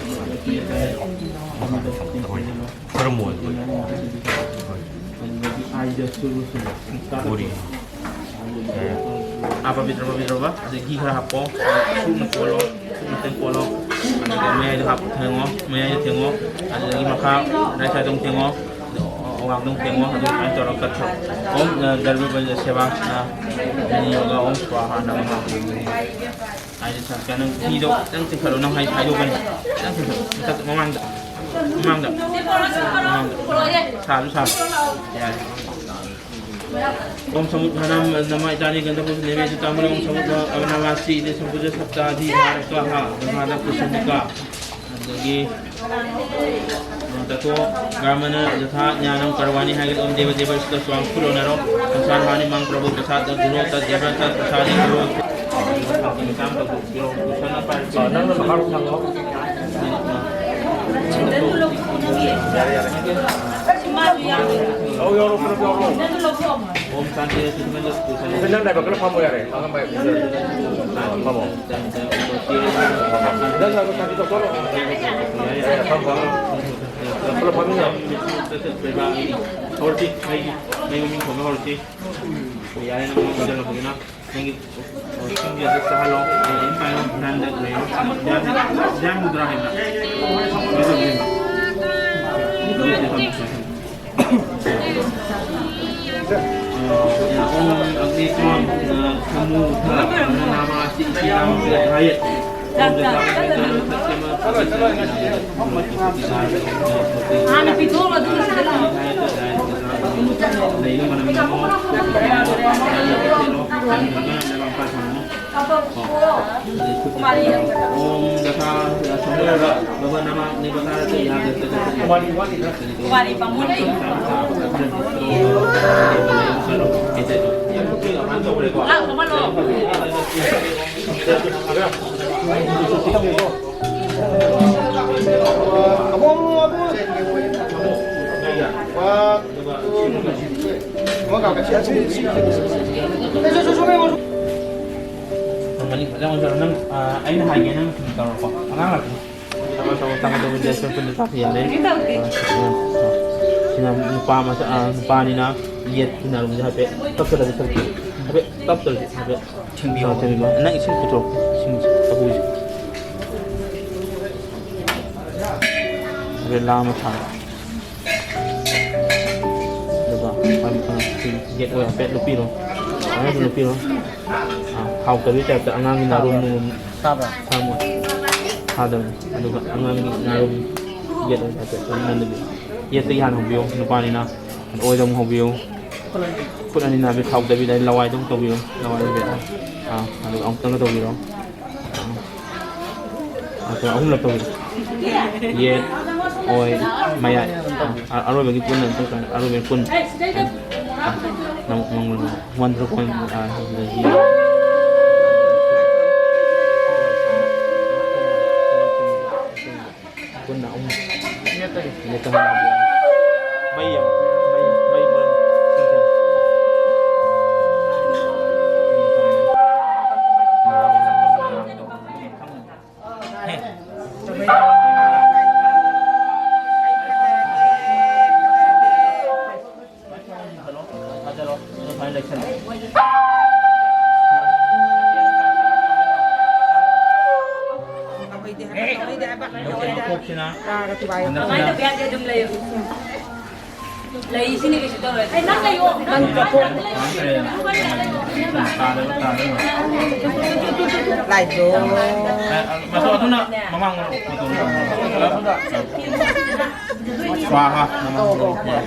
ꯀꯔꯝꯕ ꯑꯣꯏꯗꯣꯏꯅꯣ? ꯕꯣꯔꯤ꯫ ꯑꯥ, ꯄꯕꯤꯇ꯭ꯔ, ꯄꯕꯤꯇ꯭ꯔ ꯕꯕꯥ, ꯑꯗꯩ ꯘꯤ ꯈꯔ ꯍꯥꯞꯄꯣ, ꯁꯨꯞꯅ ꯀꯣꯜꯂꯣ, ꯁꯨꯞꯅ ꯈꯤꯇꯪ ꯀꯣꯜꯂꯣ, ꯑꯗꯨꯒ ꯃꯌꯥꯏꯗ ꯍꯥꯞꯄ ꯊꯦꯡꯉꯣ, ꯃꯌꯥꯏꯗ ꯊꯦꯡꯉꯣ, ꯑꯗꯨꯗꯒꯤ ꯃꯈꯥ right side ꯑꯃꯨꯛ ꯊꯦꯡꯉꯣ, ꯑꯗꯨ ꯑꯋꯥꯡꯗ ꯑꯃꯨꯛ ꯊꯦꯡꯉꯣ, ꯑꯗꯨ ꯑꯗꯨꯃꯥꯏꯅ ꯇꯧꯔꯒ ꯀꯠꯊꯣꯛꯑꯣ꯫ ꯑꯣꯝ, ꯑ, ꯗ꯭ꯔꯕ꯭ꯌ ꯄꯟꯆ ꯁꯦꯕꯥ, ꯑ, ꯅꯤꯌꯣꯒ ꯑꯣꯝ ꯁ꯭ꯋꯥꯍꯥ ꯅꯃꯍ꯫ ꯍꯥꯏꯗꯤ ꯁꯥꯔ, ꯅꯪ ꯐꯤꯗꯣ ꯈꯤꯇꯪ ꯆꯤꯡꯈꯠꯂꯣ, ꯅꯪ ꯍꯥꯏ-, ꯍꯥꯏꯗꯣꯛꯀꯅꯤ꯫ ꯈꯤꯇꯪ ꯆꯤꯡꯈꯠꯂꯣ꯫ ꯃꯊꯛ ꯃꯃꯥꯡꯗ, ꯃꯃꯥꯡꯗ, ꯃꯃꯥꯡꯗ꯫ ꯁꯥꯁꯨ ꯁꯥ꯫ ꯌꯥꯔꯦ꯫ ॐ समुद्धानां नमः इदानीं गन्धपुष्प नैवेद्य ताम्बूल। ॐ समुद्ध अवनवासी इति सम्पूज्य सप्ताधिधारकः प्रसाद कुसुमिका। ꯑꯗꯒꯤ, ꯑ, ꯇꯊꯣ ꯕ꯭ꯔꯥꯍꯃꯅ ꯌꯊꯥ ꯖ꯭ꯅꯥꯅꯝ ꯀꯔꯋꯥꯅꯤ ꯍꯥꯏꯒꯗꯤ, ॐ देव देव ईश्वर स्वां खुलो नरो संसार हानि मां प्रभु प्रसाद गुणो तद देव तद प्रसाद गुणो। ꯑ, ꯅꯪꯅ ꯃꯈꯥꯔꯣꯝ ꯊꯥꯡꯉꯣ꯫ ꯌꯥꯔꯦ, ꯌꯥꯔꯦ꯫ ꯑꯧ, ꯌꯥꯎꯔꯣ, ꯄꯨꯂꯞ ꯌꯥꯎꯔꯣ꯫ ꯅꯪ ꯂꯥꯏꯕꯛ ꯀꯠꯂ ꯐꯝꯃꯣ ꯌꯥꯔꯦ꯫ ꯐꯝꯃꯣ꯫ ꯅꯪ ꯂꯥꯏꯕꯛ ꯀꯠꯂ ꯐꯝꯃꯣ꯫ ꯄꯨꯂꯞ ꯐꯝꯃꯤꯟꯅꯔꯣ꯫ ꯍꯧꯔꯁꯤ, ꯑꯩꯒꯤ, ꯑꯩ ꯃꯃꯤꯡ ꯊꯣꯟꯕ ꯍꯧꯔꯁꯤ꯫ ꯌꯥꯔꯦ, ꯅꯪ ꯃꯃꯤꯡ ꯊꯣꯟꯖꯜꯂꯕꯅꯤꯅ꯫ ꯅꯪꯒꯤ, ꯑ, ꯏꯁꯤꯡꯁꯦ ꯑꯗꯨ ꯆꯥꯍꯜꯂꯣ꯫ ꯑꯗꯩ ꯏꯝꯐꯥꯜ ꯍꯨꯔꯥꯟꯗ ꯂꯩꯔꯣ꯫ ꯙ꯭ꯌꯥꯟ, ꯙ꯭ꯌꯥꯟ ꯃꯨꯗ꯭ꯔꯥ ꯍꯥꯏꯕ꯭ꯔꯥ? ꯑꯗꯨꯗꯤ ꯊꯝꯃꯣ꯫ ꯑ, ॐ अग्नि स्वां, अ, समूह, अ, नाम आस्ति इति नाम विधाय। ꯆꯥꯛ, ꯆꯥꯛ꯫ ꯍꯥꯟꯅ ꯄꯤꯊꯣꯛꯑꯣ, ꯑꯗꯨꯒ ꯁꯤꯗ ꯂꯥꯛꯑꯣ꯫ ꯂꯩꯅ ꯃꯅꯝ ꯅꯝꯃꯣ꯫ ꯀꯨꯃꯥꯔꯤ ꯌꯥꯝ ꯆꯠꯂꯣ꯫ ॐ यथा ꯄꯨꯋꯥꯔꯤ ꯄꯥꯝꯃꯣ ꯂꯩ꯫ ꯂꯥꯛ ꯑꯃ ꯂꯧ꯫ ꯃꯅꯤꯡ ꯐꯖꯅ ꯑꯣꯟꯁꯤꯜꯂꯣ꯫ ꯅꯪ, ꯑ, ꯑꯩꯅ ꯍꯥꯏꯒꯦ, ꯅꯪ ꯁꯨꯝ ꯇꯧꯔꯣꯀꯣ꯫ ꯑꯉꯥꯡ ꯂꯥꯛꯀꯅꯤ꯫ ꯇꯧꯔꯣ, ꯇꯧꯔꯣ, ꯇꯧꯔꯣ, ꯇꯧꯔꯣ, ꯖꯦꯁꯃꯤꯟ ꯄꯨꯟꯅ ꯇꯥꯛꯄ ꯌꯥꯔꯦ꯫ ꯀꯩꯁꯨ ꯇꯧꯗꯦ꯫ ꯑ, ꯑ, ꯑ꯫ ꯁꯤꯅ ꯅꯨꯄꯥ ꯃꯆꯥ, ꯑ, ꯅꯨꯄꯥꯅꯤꯅ ꯌꯦꯠ ꯇꯤꯟꯅꯔꯨꯕꯁꯦ ꯍꯥꯏꯐꯦꯠ ꯇꯞꯊꯔꯗꯤ ꯁꯛꯀꯦ꯫ ꯍꯥꯏꯐꯦꯠ ꯇꯞꯊꯔꯗꯤ ꯍꯥꯏꯐꯦꯠ꯫ ꯊꯦꯡꯕꯤꯌꯣ꯫ ꯊꯦꯡꯕꯤꯌꯣ꯫ ꯅꯪ ꯏꯁꯤꯡ ꯄꯨꯊꯣꯔꯛꯑꯣ꯫ ꯏꯁꯤꯡ ꯆꯐꯨꯁꯦ꯫ ꯍꯥꯏꯐꯦꯠ ꯂꯥꯝꯃ ꯊꯥꯔꯣ꯫ ꯑꯗꯨꯒ ꯒꯦꯠ ꯑꯣꯏ ꯍꯥꯏꯐꯦꯠ ꯂꯨꯞꯄꯤꯔꯣ꯫ ꯁꯨꯃꯥꯏꯅ ꯑꯗꯨꯝ ꯂꯨꯞꯄꯤꯔꯣ꯫ ꯑꯥ, ꯍꯥꯎꯇꯕꯩ ꯇꯥꯏꯞꯇ ꯑꯉꯥꯡꯒꯤ ꯅꯥꯔꯨꯝ ꯅꯨꯡꯔꯨꯝ ꯊꯥꯕ꯭ꯔꯥ? ꯊꯥꯃꯣꯏ꯫ ꯊꯥꯗꯕꯅꯤ꯫ ꯑꯗꯨꯒ ꯑꯉꯥꯡꯒꯤ ꯅꯥꯔꯨꯝ ꯒꯦꯠ ꯑꯣꯏ ꯍꯥꯏꯐꯦꯠ ꯑꯗꯨꯝ ꯅꯝꯕꯤꯌꯨ꯫ ꯌꯦꯠꯇꯒꯤ ꯍꯥꯟꯅ ꯍꯧꯕꯤꯌꯨ, ꯅꯨꯄꯥꯅꯤꯅ꯫ ꯑꯣꯏꯗ ꯑꯃꯨꯛ ꯍꯧꯕꯤꯌꯨ꯫ ꯈꯨꯠ ꯑꯅꯤꯅ ꯍꯥꯏꯐꯦꯠ ꯊꯥꯎꯗꯕꯤꯗ ꯂꯋꯥꯏꯗ ꯑꯃꯨꯛ ꯇꯧꯕꯤꯌꯨ꯫ ꯂꯋꯥꯏꯗ ꯍꯥꯏꯐꯦꯠ꯫ ꯑꯥ, ꯑꯗꯨꯒ ꯑꯃꯨꯛꯇꯪꯒ ꯇꯧꯕꯤꯔꯣ꯫ ꯑꯥ꯫ ꯑꯗꯨꯒ ꯑꯍꯨꯝꯂꯛ ꯇꯧꯕꯤꯔꯣ꯫ ꯌꯦꯠ, ꯑꯣꯏ, ꯃꯌꯥꯏ꯫ ꯑꯥ, ꯑꯔꯣꯏꯕꯒꯤ ꯄꯨꯟꯅ ꯑꯃꯨꯛꯇꯪ ꯇꯧꯔꯣ꯫ ꯑꯔꯣꯏꯕꯒꯤ ꯄꯨꯟ꯫ ꯑꯥ, ꯅꯪ, ꯅꯪ, ꯅꯪ, one zero point, ꯑꯥ, ꯑꯗꯨꯗꯒꯤ ꯄꯨꯟꯅ ꯑꯍꯨꯝ꯫ ꯃꯩ ꯌꯦꯡꯉꯨ, ꯃꯩ, ꯃꯩ ꯃꯔꯝ ꯁꯤꯡꯁꯦ꯫ ꯃꯀꯣꯛꯁꯤꯅ ꯀꯃꯥꯏꯅ ꯇꯧꯕ ꯌꯥꯗꯦ? ꯑꯗꯨꯝ ꯂꯩꯌꯨ꯫ ꯂꯩꯁꯤꯅꯦ, ꯀꯩꯁꯨ ꯇꯧꯔꯣꯏ꯫ ꯑꯩ ꯅꯪ ꯂꯩꯌꯣ꯫ ꯅꯪ ꯀꯃꯥꯏꯅ ꯇꯧꯔꯦ? ꯂꯥꯏꯗꯣ꯫ ꯑꯦ, ꯑ, ꯃꯇꯧ ꯑꯗꯨꯅ ꯃꯃꯥꯡ ꯑꯣꯏꯔꯣ, ꯃꯇꯧ ꯑꯗꯨꯅ꯫ ꯁ꯭ꯋꯥꯍꯥ, ꯃꯃꯥꯡ ꯑꯣꯏꯔꯣ꯫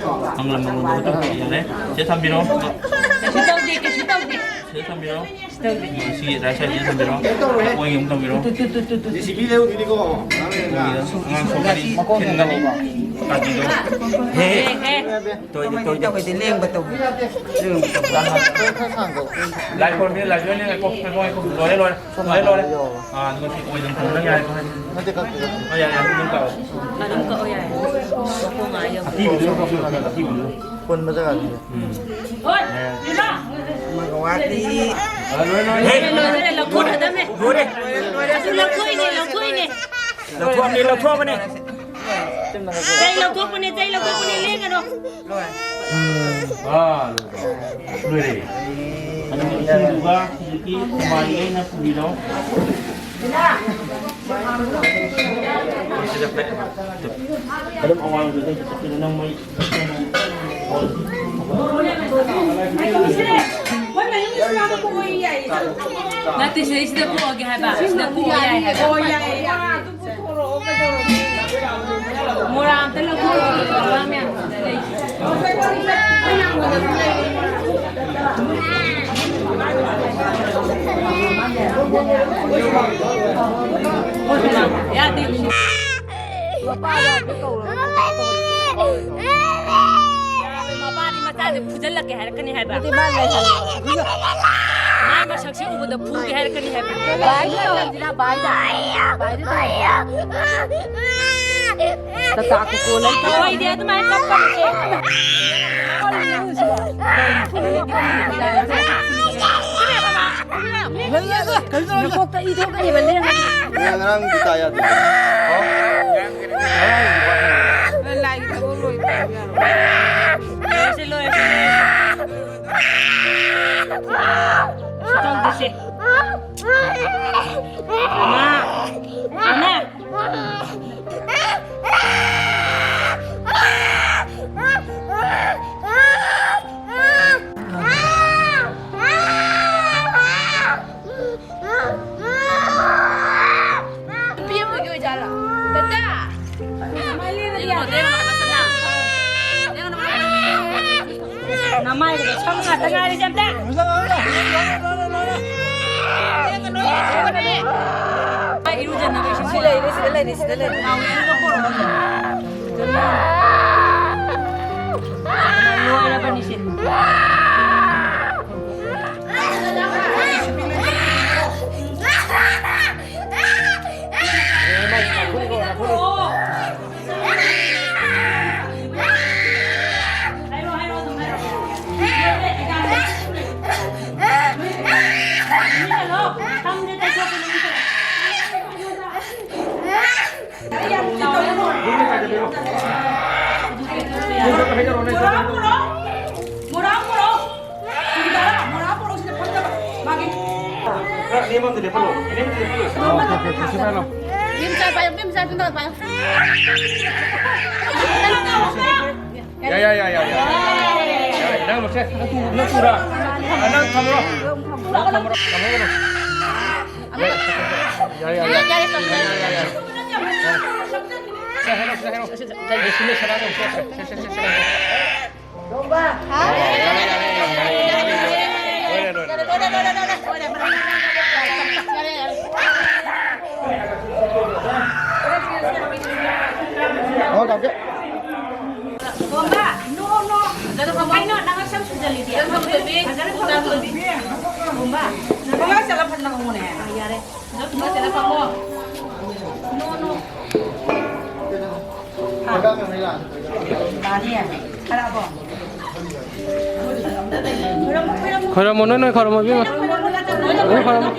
ꯃꯪꯒꯂꯝ, ꯃꯪꯒꯂꯝ, ꯃꯇꯧ ꯌꯥꯔꯦ꯫ ꯁꯤꯗ ꯊꯝꯕꯤꯔꯣ꯫ ꯀꯩꯁꯨ ꯇꯧꯗꯦ, ꯀꯩꯁꯨ ꯇꯧꯗꯦ꯫ ꯁꯤꯗ ꯊꯝꯕꯤꯔꯣ꯫ ꯁꯤ ꯔꯥꯏꯠ ꯁꯥꯏꯗꯁꯤꯗ ꯊꯝꯕꯤꯔꯣ꯫ ꯑꯣꯏꯒꯤ ꯑꯃꯨꯛ ꯊꯝꯕꯤꯔꯣ꯫ J C B ꯂꯩꯔꯨꯈꯤꯅꯤꯀꯣ꯫ ꯑꯉꯥꯡ ꯂꯩꯔꯒ꯫ ꯑꯉꯥꯡ ꯁꯣꯛꯀꯅꯤ, ꯊꯤꯟꯒꯅꯤ꯫ ꯀꯥꯇꯤꯗꯣ꯫ ꯍꯦ꯫ ꯍꯦ꯫ ꯇꯣꯏꯗꯦ, ꯇꯣꯏꯗꯦ꯫ ꯇꯧꯕꯗꯤ ꯂꯦꯡꯕ ꯇꯧꯕꯤ꯫ ꯂꯦꯡꯕ ꯇꯧꯕꯤ꯫ ꯂꯥꯏ ꯈꯣꯏꯔꯝꯕꯤꯔꯦ, ꯂꯥꯏ ꯈꯣꯏꯔꯝꯕꯤꯔꯦ, ꯂꯥꯏ ꯈꯣꯏꯔꯝꯕꯤꯔꯦ꯫ ꯂꯣꯏꯔꯦ, ꯂꯣꯏꯔꯦ꯫ ꯂꯣꯏꯔꯦ, ꯂꯣꯏꯔꯦ꯫ ꯑꯥ, ꯑꯗꯨꯒ ꯁꯤ ꯑꯣꯏꯗꯅ ꯊꯝꯕꯤꯔꯣ, ꯌꯥꯔꯦ꯫ ꯅꯠꯇꯦ, ꯀꯛꯇꯦ, ꯀꯛꯇꯦ꯫ ꯑꯣ, ꯌꯥꯔꯦ, ꯌꯥꯔꯦ, ꯑꯗꯨꯝ ꯀꯛꯑꯣ꯫ ꯑꯗꯨꯝ ꯀꯛꯑꯣ, ꯌꯥꯔꯦ꯫ ꯃꯈꯣꯡ ꯉꯥ ꯌꯧ꯫ ꯑꯀꯤꯕꯗꯨ ꯀꯛꯄꯤꯔꯣ, ꯑꯀꯤꯕꯗꯨ꯫ ꯄꯨꯟꯕ ꯖꯒꯥꯗꯨꯅꯦ꯫ ꯎꯝ꯫ ꯑꯃꯒ ꯋꯥꯠꯂꯤ꯫ ꯍꯦ! ꯂꯣꯏꯔꯦ, ꯂꯣꯏꯔꯦ, ꯂꯧꯊꯣꯛꯀꯗꯕꯅꯦ꯫ ꯂꯣꯏꯔꯦ꯫ ꯑꯗꯨ ꯂꯧꯊꯣꯛꯏꯅꯦ, ꯂꯧꯊꯣꯛꯏꯅꯦ꯫ ꯂꯧꯊꯣꯛꯑꯕꯅꯦ, ꯂꯧꯊꯣꯛꯑꯕꯅꯦ꯫ ꯆꯩ ꯂꯧꯊꯣꯛꯄꯅꯦ, ꯆꯩ ꯂꯧꯊꯣꯛꯄꯅꯦ, ꯂꯦꯡꯒꯅꯣ꯫ ꯂꯣꯏꯔꯦ꯫ ꯑꯥ, ꯂꯣꯏꯔꯦ꯫ ꯑꯗꯨꯒ ꯏꯁꯤꯡꯗꯨꯒ ꯍꯧꯖꯤꯛꯀꯤ ꯊꯝꯕꯥꯜꯒꯤ ꯑꯩꯅ ꯄꯨꯕꯤꯔꯣ꯫ ꯑꯗꯨꯝ ꯑꯋꯥꯡꯕꯗ ꯆꯠꯄꯤꯔꯣ, ꯅꯪ ꯃꯩ ꯅꯠꯇꯦ, ꯁꯤꯗꯩꯁꯤꯗ ꯄꯣꯛꯑꯒꯦ ꯍꯥꯏꯕ, ꯁꯤꯗ ꯄꯣꯛꯑ ꯌꯥꯏ ꯍꯥꯏꯕ꯫ ꯃꯣꯔꯥ ꯑꯝꯇ ꯂꯧꯊꯣꯛꯑꯣ, ꯑꯉꯥꯡ ꯃꯌꯥꯝ ꯁꯤꯗ ꯂꯩ꯫ ꯌꯥꯗꯦ꯫ ꯃꯄꯥꯗꯤ ꯃꯆꯥꯁꯦ ꯐꯨꯖꯜꯂꯛꯀꯦ ꯍꯥꯏꯔꯛꯀꯅꯤ ꯍꯥꯏꯕ꯫ ꯅꯠꯇꯦ, ꯃꯥ ꯂꯩꯍꯜꯂꯣ꯫ ꯃꯥꯏ ꯃꯁꯛꯁꯦ ꯎꯕꯗ ꯐꯨꯒꯦ ꯍꯥꯏꯔꯛꯀꯅꯤ ꯍꯥꯏꯕ꯫ ꯚꯥꯏꯗ ꯇꯧꯍꯟꯁꯤꯔꯥ, ꯚꯥꯏꯗ? ꯚꯥꯏꯗ ꯇꯧꯍꯟꯁꯤꯔꯥ? ꯇꯇꯥ ꯀꯣꯀꯣ ꯂꯩꯇ꯭ꯔꯣ? ꯍꯣꯏꯅꯦ, ꯑꯗꯨꯃꯥꯏꯅ ꯀꯞꯀꯅꯨꯁꯦ꯫ ꯅꯀꯣꯛꯇ ꯏ ꯊꯣꯛꯀꯅꯦꯕ, ꯂꯦꯡꯒꯅꯨ꯫ ꯑꯦ, ꯉꯔꯥꯡꯒꯤ ꯇꯥ ꯌꯥꯗꯦ꯫ ꯂꯥꯏꯒꯤ ꯊꯕꯛ ꯂꯣꯏꯗ꯭ꯔꯤꯕ ꯌꯥꯔꯣꯏ꯫ ꯂꯣꯏꯔꯁꯦ, ꯂꯣꯏꯔꯁꯦ, ꯂꯣꯏꯔꯁꯦ꯫ ꯇꯧꯗꯦꯁꯦ꯫ ꯑꯃ, ꯑꯃ꯫ ꯅꯨꯄꯤ ꯑꯃꯒꯤ ꯑꯣꯏꯖꯥꯠꯂꯣ? ꯗꯗꯥ! ꯂꯦꯡꯒꯅꯨ, ꯂꯦꯡꯒꯅꯨ ꯍꯥꯏꯕ ꯁꯅꯥ꯫ ꯂꯦꯡꯒꯅꯨ ꯍꯥꯏꯕ꯫ ꯅꯃꯥꯏꯒꯗꯣ ꯁꯝ ꯉꯥꯛꯇ ꯉꯥꯏꯔꯦ, ꯏꯆꯦꯝꯇ꯫ ꯃꯥꯏ ꯏꯔꯨꯖꯅꯕ ꯏꯁꯤꯡ ꯁꯤ ꯂꯩꯔꯦ, ꯁꯤꯗ ꯂꯩꯔꯦ, ꯁꯤꯗ ꯂꯩꯔꯦ꯫ ꯂꯣꯏꯔꯕꯅꯤ ꯁꯤ꯫ ꯈꯔ ꯅꯦꯝꯕ ꯑꯝꯗ ꯂꯦꯞꯍꯜꯂꯣ꯫ ꯅꯦꯝꯕ ꯑꯝꯗ ꯂꯦꯞꯍꯜꯂꯣ꯫ ꯌꯨꯝ ꯆꯠꯄ, ꯌꯨꯝ ꯆꯠꯄ, ꯌꯨꯝ ꯆꯠꯄ꯫ ꯌꯥ, ꯌꯥ, ꯌꯥ, ꯌꯥ, ꯌꯥ꯫ ꯌꯥ, ꯅꯪ ꯂꯧꯁꯦ꯫ ꯅꯪ ꯇꯨ-, ꯅꯪ ꯇꯨꯔꯥ? ꯑ, ꯅꯪ ꯊꯝꯃꯨꯔꯣ꯫ ꯅꯪ ꯊꯝꯃꯨꯔꯣ꯫ ꯊꯝꯃꯨꯔꯣ꯫ ꯌꯥ, ꯌꯥ, ꯌꯥ, ꯌꯥ, ꯌꯥ꯫ ꯁꯤꯗ ꯍꯦꯔꯣ, ꯁꯤꯗ ꯍꯦꯔꯣ꯫ ꯁꯦ, ꯁꯦ, ꯁꯦ, ꯁꯦ꯫ ꯇꯣꯝꯕ꯫ ꯂꯣꯏꯔꯦ, ꯂꯣꯏꯔꯦ꯫ ꯍꯣꯏ, ꯀꯥꯞꯀꯦ꯫ ꯇꯣꯝꯕ, no, no꯫ ꯀꯩꯅꯣ, ꯅꯪ ꯁꯝ ꯁꯨꯖꯜꯂꯤꯗꯤ꯫ ꯐꯖꯅ ꯐꯝꯃꯣ, ꯇꯣꯝꯕꯤ꯫ ꯇꯣꯝꯕ, ꯅꯪ ꯆꯠꯂ ꯐꯖꯅ ꯐꯝꯃꯣꯅꯦ꯫ ꯌꯥꯔꯦ꯫ ꯅꯣ, ꯅꯣ꯫ ꯈꯣꯏꯔꯝꯃꯣ, ꯅꯣꯏ, ꯅꯣꯏ ꯈꯣꯏꯔꯝꯃꯣ, ꯏꯕꯦꯝꯃ꯫ ꯅꯣꯏ ꯈꯣꯏꯔꯝꯃꯣ꯫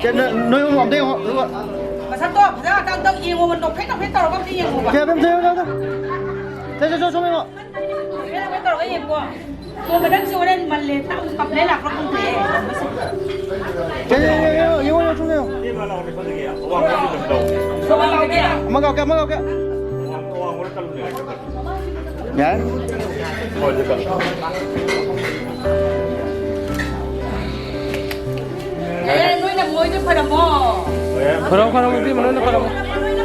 ꯁꯦ, ꯅꯣꯏ, ꯅꯣꯏ ꯑꯍꯨꯝ ꯑꯝꯇ ꯌꯦꯡꯉꯣ, ꯑꯗꯨꯒ ꯃꯁꯛꯇꯣ ꯐꯖꯅ ꯑꯝꯇ ꯌꯦꯡꯉꯣꯕ, ꯅꯣꯛꯐꯦꯠ ꯅꯣꯛꯐꯦꯠ ꯇꯧꯔꯒ ꯑꯝꯇ ꯌꯦꯡꯉꯣꯕ꯫ ꯁꯦ, ꯑꯕꯦꯝ, ꯁꯦ, ꯁꯦ, ꯁꯦ꯫ ꯁꯦ, ꯁꯦ, ꯁꯦ, ꯁꯣꯝ ꯌꯦꯡꯉꯣ꯫ ꯅꯣꯡꯃ ꯅꯪꯁꯨ ꯍꯣꯔꯦꯟ ꯃꯜꯂꯦ, ꯇꯥꯛ ꯀꯝꯄ꯭ꯂꯦꯟ ꯂꯥꯛꯄ꯭ꯔꯥ ꯈꯪꯗꯦ꯫ ꯌꯦꯡꯉꯣ, ꯌꯦꯡꯉꯣ, ꯌꯦꯡꯉꯣ, ꯁꯣꯝꯗ ꯌꯦꯡꯉꯣ꯫ ꯁꯣꯝꯗ ꯂꯥꯎꯒꯦ꯫ ꯑꯃ ꯀꯥꯎꯀꯦ, ꯑꯃ ꯀꯥꯎꯀꯦ꯫ ꯌꯥꯔꯦ? ꯌꯥꯔꯦ, ꯅꯣꯏꯅ ꯃꯣꯏꯗ ꯐꯔꯝꯃꯣ꯫ ꯈꯣꯏꯔꯝꯃꯣ, ꯈꯣꯏꯔꯝꯃꯣ, ꯏꯕꯦꯝꯃ, ꯅꯣꯏꯅ ꯈꯣꯏꯔꯝꯃꯣ꯫ ꯅꯣꯏꯅ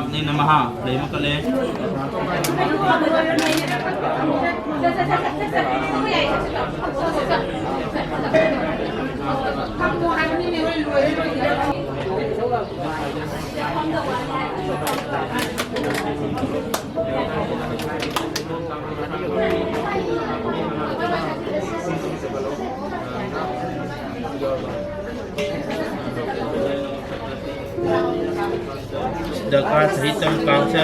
ꯅꯃꯍ ꯂꯩꯃ ꯀꯠꯂꯦ꯫ ꯗꯔꯀꯥꯔ ꯁꯍꯤꯇꯝ ꯀꯥꯡꯁ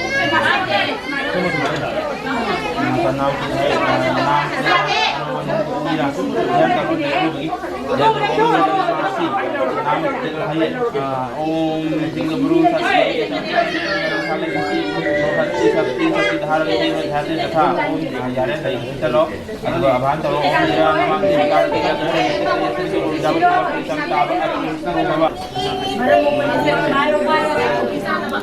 ꯌꯥꯔꯦ, ꯂꯩ ꯆꯠꯂꯣ꯫ ꯑꯗꯨꯒ ꯑꯚꯥꯟ ꯇꯧꯔꯣ꯫ ꯃꯔꯝ ꯑꯣꯏꯅ ꯃꯥꯏ ꯋꯥꯏꯔꯒ ꯈꯨꯕꯤ ꯆꯥꯅꯕ꯫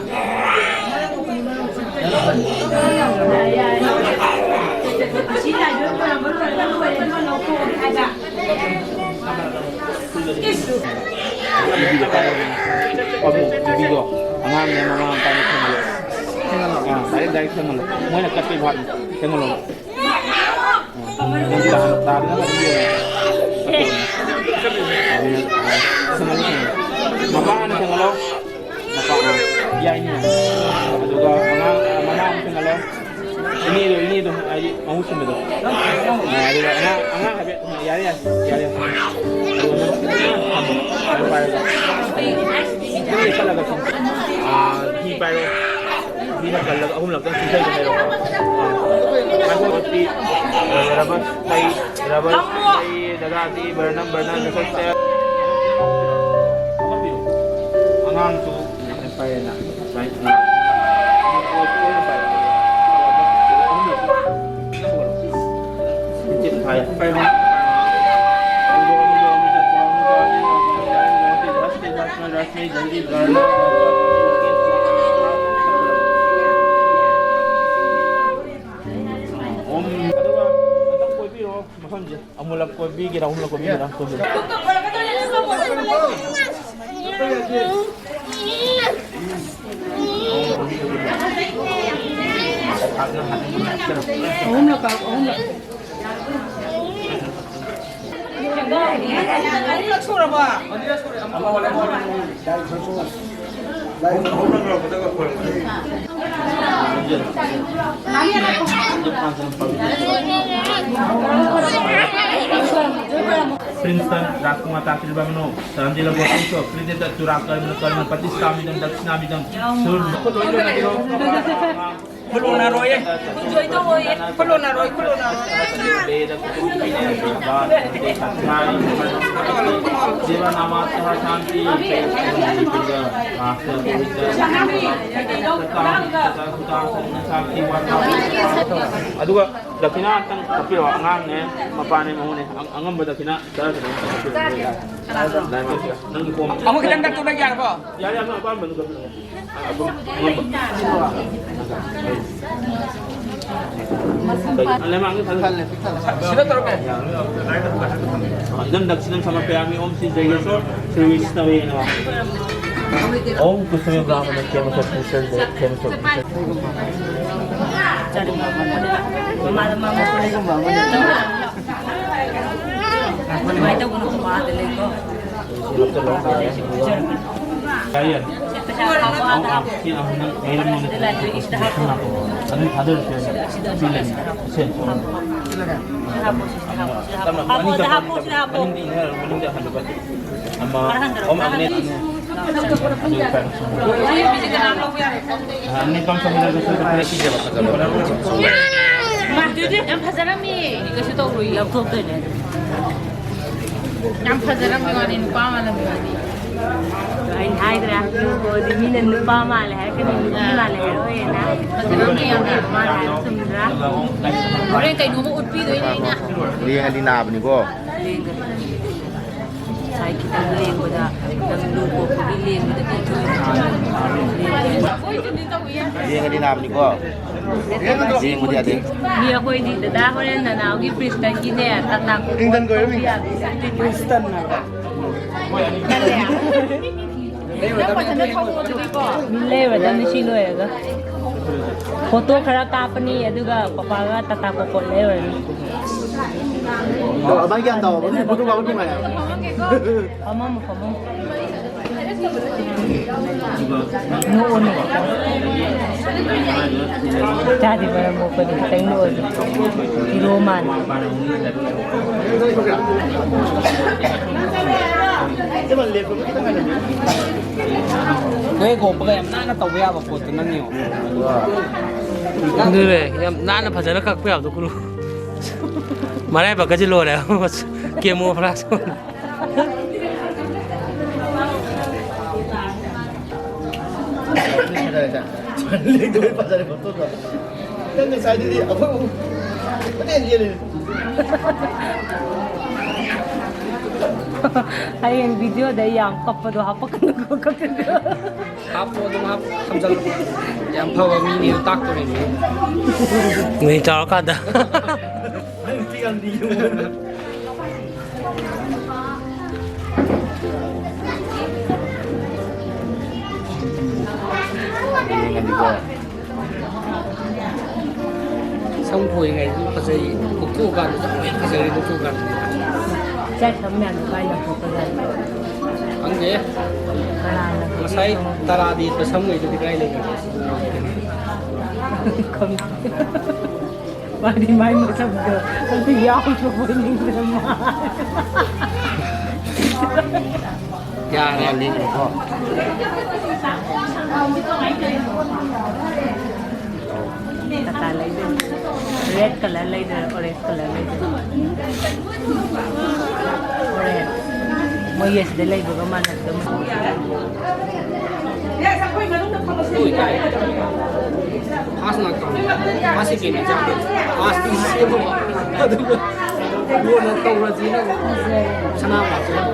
ꯑꯁꯤ ꯂꯥꯏꯗꯣ ꯈꯣꯏꯔꯝꯕ ꯂꯣꯏꯔꯒ ꯂꯣꯏꯔꯦ, ꯑꯗꯨꯒ ꯂꯧꯊꯣꯛꯑꯒꯦ ꯍꯥꯏꯕ꯫ ꯅꯨꯄꯤꯗꯣ ꯄꯥꯏꯔꯝꯃꯦ꯫ ꯄꯥꯕꯨꯡ, ꯅꯨꯄꯤꯗꯣ ꯑꯉꯥꯡꯅꯦ, ꯃꯃꯥ ꯃꯄꯥꯅ ꯊꯦꯡꯍꯜꯂꯣ꯫ ꯑꯥ, ꯗꯥꯏꯔꯦꯛ, ꯗꯥꯏꯔꯦꯛ ꯊꯦꯡꯍꯜꯂꯣ꯫ ꯃꯣꯏꯅ ꯀꯠꯄꯩ ꯚꯥꯞꯅꯤ꯫ ꯊꯦꯡꯍꯜꯂꯣ꯫ ꯃꯄꯥ ꯍꯥꯟꯅ ꯊꯦꯡꯍꯜꯂꯣ꯫ ꯃꯄꯥ, ꯑꯥ꯫ ꯌꯥꯏꯅꯦ꯫ ꯑꯗꯨꯒ ꯑꯉꯥꯡ, ꯃꯅꯥ ꯑꯃ ꯁꯤꯡꯍꯜꯂꯣ꯫ ꯏꯅꯦꯗꯣ, ꯏꯅꯦꯗꯣ, ꯍꯥꯏꯗꯤ ꯃꯍꯨꯠ ꯁꯤꯟꯕꯗꯣ꯫ ꯑ, ꯑꯗꯨꯒ ꯑꯉꯥꯡ, ꯑꯉꯥꯡ ꯍꯥꯏꯐꯦꯠ, ꯌꯥꯔꯦ, ꯌꯥꯔꯦ, ꯌꯥꯔꯦ꯫ ꯑꯗꯨꯒ ꯅꯪ, ꯅꯪ ꯄꯥꯏꯔꯒ, ꯅꯪ ꯂꯦꯞꯈꯠꯂꯒ ꯁꯨꯝ, ꯑ, ꯍꯤ ꯄꯥꯏꯔꯣ꯫ ꯍꯤꯅ ꯀꯜꯂꯒ ꯑꯍꯨꯝꯂꯛꯇꯪ ꯆꯤꯡꯊꯩꯒ ꯍꯥꯏꯔꯣꯀꯣ꯫ ꯑ, ꯉꯥꯏꯈꯣ, ꯁꯤ, ꯑ, ꯔꯕꯔ ꯂꯩ, ꯔꯕꯔ ꯂꯩ, ꯗꯗꯥꯗꯤ ꯕꯔꯅꯝ, ꯕꯔꯅꯝ, ꯅꯁꯛꯁꯦ꯫ ꯑꯉꯥꯡꯁꯨ ꯄꯥꯏꯔꯦꯅ꯫ ꯑꯗꯨꯒ ꯑꯝꯇꯪ ꯀꯣꯏꯕꯤꯔꯣ ꯃꯐꯝꯁꯦ꯫ ꯑꯃꯨꯔꯛ ꯀꯣꯏꯕꯤꯒꯦꯔꯥ, ꯑꯍꯨꯝꯂꯛ ꯀꯣꯏꯕꯤꯒꯦꯔꯥ? ꯀꯣꯏꯕꯤꯔꯣ꯫ ꯑꯍꯨꯝꯂꯛ ꯀꯥꯞ, ꯑꯍꯨꯝꯂꯛ꯫ ꯑꯍꯨꯝꯂꯛ ꯁꯨꯔꯕꯣ? प्रिंसटन राजकुमार तातिल बामनो, सरंदिला गोत्रिंचो, प्रीतिता तुरा कर्म कर्म प्रतिष्ठामिदं दक्षिणामिदं सुर। खुलुनारोये। खुलुनारोये, खुलुनारोये। जीवनामात्मः शांति। ꯑꯗꯨꯒ ꯗꯈꯤꯅꯥ ꯑꯝꯇꯪ ꯀꯛꯄꯤꯔꯣ꯫ ꯑꯉꯥꯡꯅꯦ, ꯃꯄꯥꯅꯦ, ꯃꯍꯨꯝꯅꯦ꯫ ꯑꯪ-, ꯑꯉꯝꯕ ꯗꯈꯤꯅꯥ ꯈꯔ ꯈꯤꯇꯪ ꯀꯛꯄꯤꯔꯣ꯫ ꯅꯪꯒꯤ ꯈꯣꯡ-, ꯑꯃꯨꯛ ꯈꯤꯇꯪ ꯀꯛꯊꯣꯛꯂꯒ ꯌꯥꯔꯕꯣ? ꯌꯥꯔꯦ, ꯑꯃ ꯑꯄꯥꯝꯕꯗꯨ ꯀꯛꯄꯤꯔꯣ꯫ ꯑꯗꯨꯝ ꯑꯉꯝꯕ꯫ ꯂꯩꯃꯥꯡꯒꯤ ꯊꯜꯂꯦ꯫ ꯁꯤꯗ ꯇꯧꯔꯛꯀꯦ꯫ इदं दक्षिणं समर्पयामि। ओम श्री जगदीश्वर श्री विष्णवे नमः। ओम कुसुम ब्राह्मण केम सर्व कुशल दे, केम सर्व कुशल। ꯌꯥꯏꯌꯦ꯫ ꯁꯤ ꯅꯪ ꯂꯩꯔꯝꯃꯣꯅꯦ꯫ ꯑꯗꯨꯝ ꯊꯥꯗꯔꯁꯨ ꯌꯥꯏ꯫ ꯁꯤ ꯂꯩꯔꯝꯃꯣ꯫ ꯁꯦ꯫ ꯍꯥꯞꯄꯣ, ꯁꯤꯗ ꯍꯥꯞꯄꯣ, ꯁꯤꯗ ꯍꯥꯞꯄꯣ꯫ ꯍꯥꯞꯄꯣ, ꯁꯤꯗ ꯍꯥꯞꯄꯣ, ꯁꯤꯗ ꯍꯥꯞꯄꯣ꯫ ꯃꯅꯤꯡꯗ ꯏꯟꯅꯔꯣ, ꯃꯅꯤꯡꯗ ꯍꯟꯗꯣꯛꯀꯅꯤ꯫ ꯑꯃ, ꯈꯔ ꯍꯟꯊꯔꯣ, ꯑꯣ, ꯈꯔ ꯃꯥꯅꯦ꯫ ꯍꯟꯊꯔꯣ꯫ ꯑꯗꯨ ꯐꯔꯦ꯫ ꯁꯤ ꯃꯤꯁꯦ ꯀꯅꯥꯝ ꯂꯧꯕ ꯌꯥꯔꯣꯏ꯫ ꯑ, ꯅꯣꯏ ꯄꯝ ꯁꯝꯅꯔꯒꯁꯨ ꯈꯔ ꯄꯤꯖꯕ ꯐꯖꯕ꯫ ꯃꯥ, ꯑꯗꯨꯗꯤ ꯌꯥꯝ ꯐꯖꯔꯝꯃꯤ꯫ ꯀꯩꯁꯨ ꯇꯧꯔꯣꯏ, ꯂꯧꯊꯣꯛꯇꯣꯏꯅꯦ ꯑꯗꯨꯝ꯫ ꯌꯥꯝ ꯐꯖꯔꯝꯃꯤ ꯋꯥꯅꯤ, ꯅꯨꯄꯥ ꯃꯥꯜꯂꯝꯃꯤ ꯋꯥꯅꯤ꯫ ꯑꯩꯅ ꯍꯥꯏꯗ꯭ꯔꯥ, ꯅꯨꯄꯥꯗꯤ ꯃꯤꯅ ꯅꯨꯄꯥ ꯃꯥꯜꯂꯦ ꯍꯥꯏꯔꯛꯀꯅꯤ, ꯅꯨꯄꯤ ꯃꯥꯜꯂꯦ ꯍꯥꯏꯔꯛꯑꯣꯏꯅ꯫ ꯐꯖꯔꯝꯃꯤ ꯌꯥꯝꯅ꯫ ꯃꯥꯅ ꯍꯥꯏꯕ ꯆꯨꯝꯗ꯭ꯔꯥ? ꯍꯣꯔꯦꯟ ꯀꯩꯅꯣꯝꯃ ꯎꯠꯄꯤꯗꯣꯏꯅꯦ ꯑꯩꯅ꯫ ꯂꯦꯡꯉꯗꯤ ꯅꯥꯕꯅꯤꯀꯣ꯫ ꯂꯦꯡꯒꯅꯤ꯫ ꯉꯁꯥꯏ ꯈꯤꯇꯪ ꯂꯦꯡꯕꯗ, ꯈꯤꯇꯪ ꯂꯨ ꯀꯣꯛꯄꯒꯤ ꯂꯦꯡꯕꯗ ꯏ ꯊꯣꯛꯏ꯫ ꯂꯦꯡꯉꯗꯤ ꯅꯥꯕꯅꯤꯀꯣ꯫ ꯂꯦꯡꯕꯗꯤ ꯌꯥꯗꯦ꯫ ꯃꯤ ꯑꯩꯈꯣꯏꯗꯤ ꯗꯗꯥ ꯍꯣꯔꯦꯟ ꯅꯅꯥꯎꯒꯤ ꯄ꯭ꯔꯤꯟꯁꯇꯟꯒꯤꯅꯦ, ꯇꯥꯇꯥ ꯀꯣꯛ ꯀ꯭ꯂꯤꯟꯇꯟ ꯀꯣꯏꯔꯝꯃꯤ꯫ ꯄ꯭ꯔꯤꯟꯁꯇꯟ ꯍꯥꯏꯕ꯫ ꯅꯪ ꯐꯖꯅ ꯊꯧꯑꯣ ꯑꯗꯨꯗꯤꯀꯣ꯫ ꯂꯩꯔꯨꯔꯗꯝꯅꯤ ꯁꯤ ꯂꯣꯏꯔꯒ꯫ ꯐꯣꯇꯣ ꯈꯔ ꯀꯥꯞꯄꯅꯤ, ꯑꯗꯨꯒ ꯄꯄꯥꯒ ꯇꯥꯇꯥ ꯀꯣꯛꯀꯣꯠ ꯂꯩꯔꯨꯔꯅꯤ꯫ ꯑꯣ, ꯑꯗꯨꯃꯥꯏꯅ ꯒ꯭ꯌꯥꯟ ꯇꯧꯑꯣ꯫ ꯑꯗꯨꯗꯤ ꯐꯣꯇꯣ ꯀꯥꯞꯄ ꯅꯨꯡꯉꯥꯏ ꯍꯥꯏꯕ꯫ ꯐꯝꯃꯝꯃꯣ, ꯐꯝꯃꯝꯃꯣ꯫ ꯅꯣꯛꯑꯣ, ꯅꯣꯛꯑꯣ꯫ ꯆꯥꯗꯤ ꯃꯔꯝ ꯃꯣꯛꯄꯅꯤ, ꯈꯤꯇꯪ ꯅꯣꯛꯑꯣ꯫ ꯍꯤꯔꯣ ꯃꯥꯜꯂꯦ꯫ ꯅꯣꯏ ꯈꯣꯛꯄꯒ ꯌꯥꯝ ꯅꯥꯟꯅ ꯇꯧꯕ ꯌꯥꯕ ꯄꯣꯠꯇꯨ ꯅꯪ ꯌꯦꯡꯉꯣ꯫ ꯑꯗꯨꯅꯦ, ꯌꯥꯝ ꯅꯥꯟꯅ ꯐꯖꯅ ꯀꯛꯄ ꯌꯥꯕꯗꯣ ꯈꯨꯔꯨ꯫ ꯃꯔꯥꯏꯕꯛꯀꯁꯦ ꯂꯣꯏꯔꯦ꯫ Chemo flash. ꯐꯖꯔꯦ, ꯐꯖꯔꯦ, ꯐꯣꯇꯣꯗꯣ꯫ ꯅꯪ ꯉꯁꯥꯏꯗꯨꯗꯤ ꯑꯩꯈꯣꯏ ꯑꯍꯨꯝ ꯀꯣꯏꯆꯦꯟ ꯆꯦꯜꯂꯤꯅꯦ꯫ ꯍꯌꯦꯡ ꯚꯤꯗꯤꯑꯣꯗ ꯌꯥꯝ ꯀꯞꯄꯗꯣ ꯍꯥꯄꯛꯀꯅꯨꯀꯣ, ꯀꯞꯄꯗꯣ꯫ ꯍꯥꯞꯄꯣ, ꯑꯗꯨꯝ ꯍꯥꯞꯄꯣ, ꯊꯝꯖꯜꯂꯣ꯫ ꯌꯥꯝ ꯐꯕ ꯃꯤꯅꯦꯅ ꯇꯥꯛꯇꯣꯔꯤꯅꯦ꯫ ꯃꯤ ꯆꯥꯎꯔꯀꯥꯟꯗ꯫ ꯅꯪ ꯄꯤꯛ ꯌꯥꯝ ꯂꯤꯌꯨ꯫ ꯌꯦꯡꯉꯗꯤꯀꯣ꯫ ꯁꯝ ꯈꯣꯏꯉꯩꯁꯨ ꯐꯖꯩ, ꯀꯣꯛꯊꯣꯛꯑꯀꯥꯟꯗꯁꯨ ꯂꯣꯏ ꯐꯖꯔꯦ, ꯀꯣꯛꯊꯣꯛꯑꯀꯥꯟꯗ꯫ ꯏꯆꯥꯏ ꯁꯝ ꯃꯌꯥꯝꯗꯣ ꯀꯥꯏ ꯂꯪꯊꯣꯛꯈ꯭ꯔꯖꯥꯠꯅꯣ? ꯈꯪꯗꯦ꯫ ꯉꯁꯥꯏ ꯇꯔꯥꯗꯤ ꯌꯦꯠꯄ ꯁꯝꯉꯩꯗꯨꯗꯤ ꯀꯗꯥꯏ ꯂꯩꯈ꯭ꯔꯒꯦ? ꯈꯪꯗꯦ꯫ ꯃꯥꯗꯤ ꯃꯥꯏ ꯃꯁꯝꯗꯣ ꯑꯝꯇ ꯌꯥꯎꯗ꯭ꯔꯕꯣꯏ ꯅꯤꯡꯗꯅ ꯃꯥ꯫ ꯌꯥꯔꯦ꯫ ꯅꯤꯡꯉꯨꯀꯣ꯫ ꯇꯥꯇꯥ ꯂꯩꯗꯣꯏꯅꯤ꯫ Red colour ꯂꯩꯗꯣꯏꯔꯥ, orange colour ꯂꯩꯗꯣꯏꯔꯥ? Orange꯫ ꯃꯣꯏꯒꯤ ꯑꯁꯤꯗ ꯂꯩꯕꯒ ꯃꯥꯟꯅꯕꯗꯣ꯫ ꯐꯥꯁ ꯉꯥꯛꯇꯅꯤ꯫ ꯐꯥꯁꯁꯤ ꯀꯩꯅꯣ ꯆꯥꯗꯦ꯫ ꯐꯥꯁꯇꯤ ꯁꯦꯝꯃꯕ꯫ ꯑꯗꯨꯒ ꯌꯣꯟꯅ ꯇꯧꯔꯁꯤꯅ ꯁꯅꯥ ꯉꯥꯛꯇꯅꯤ꯫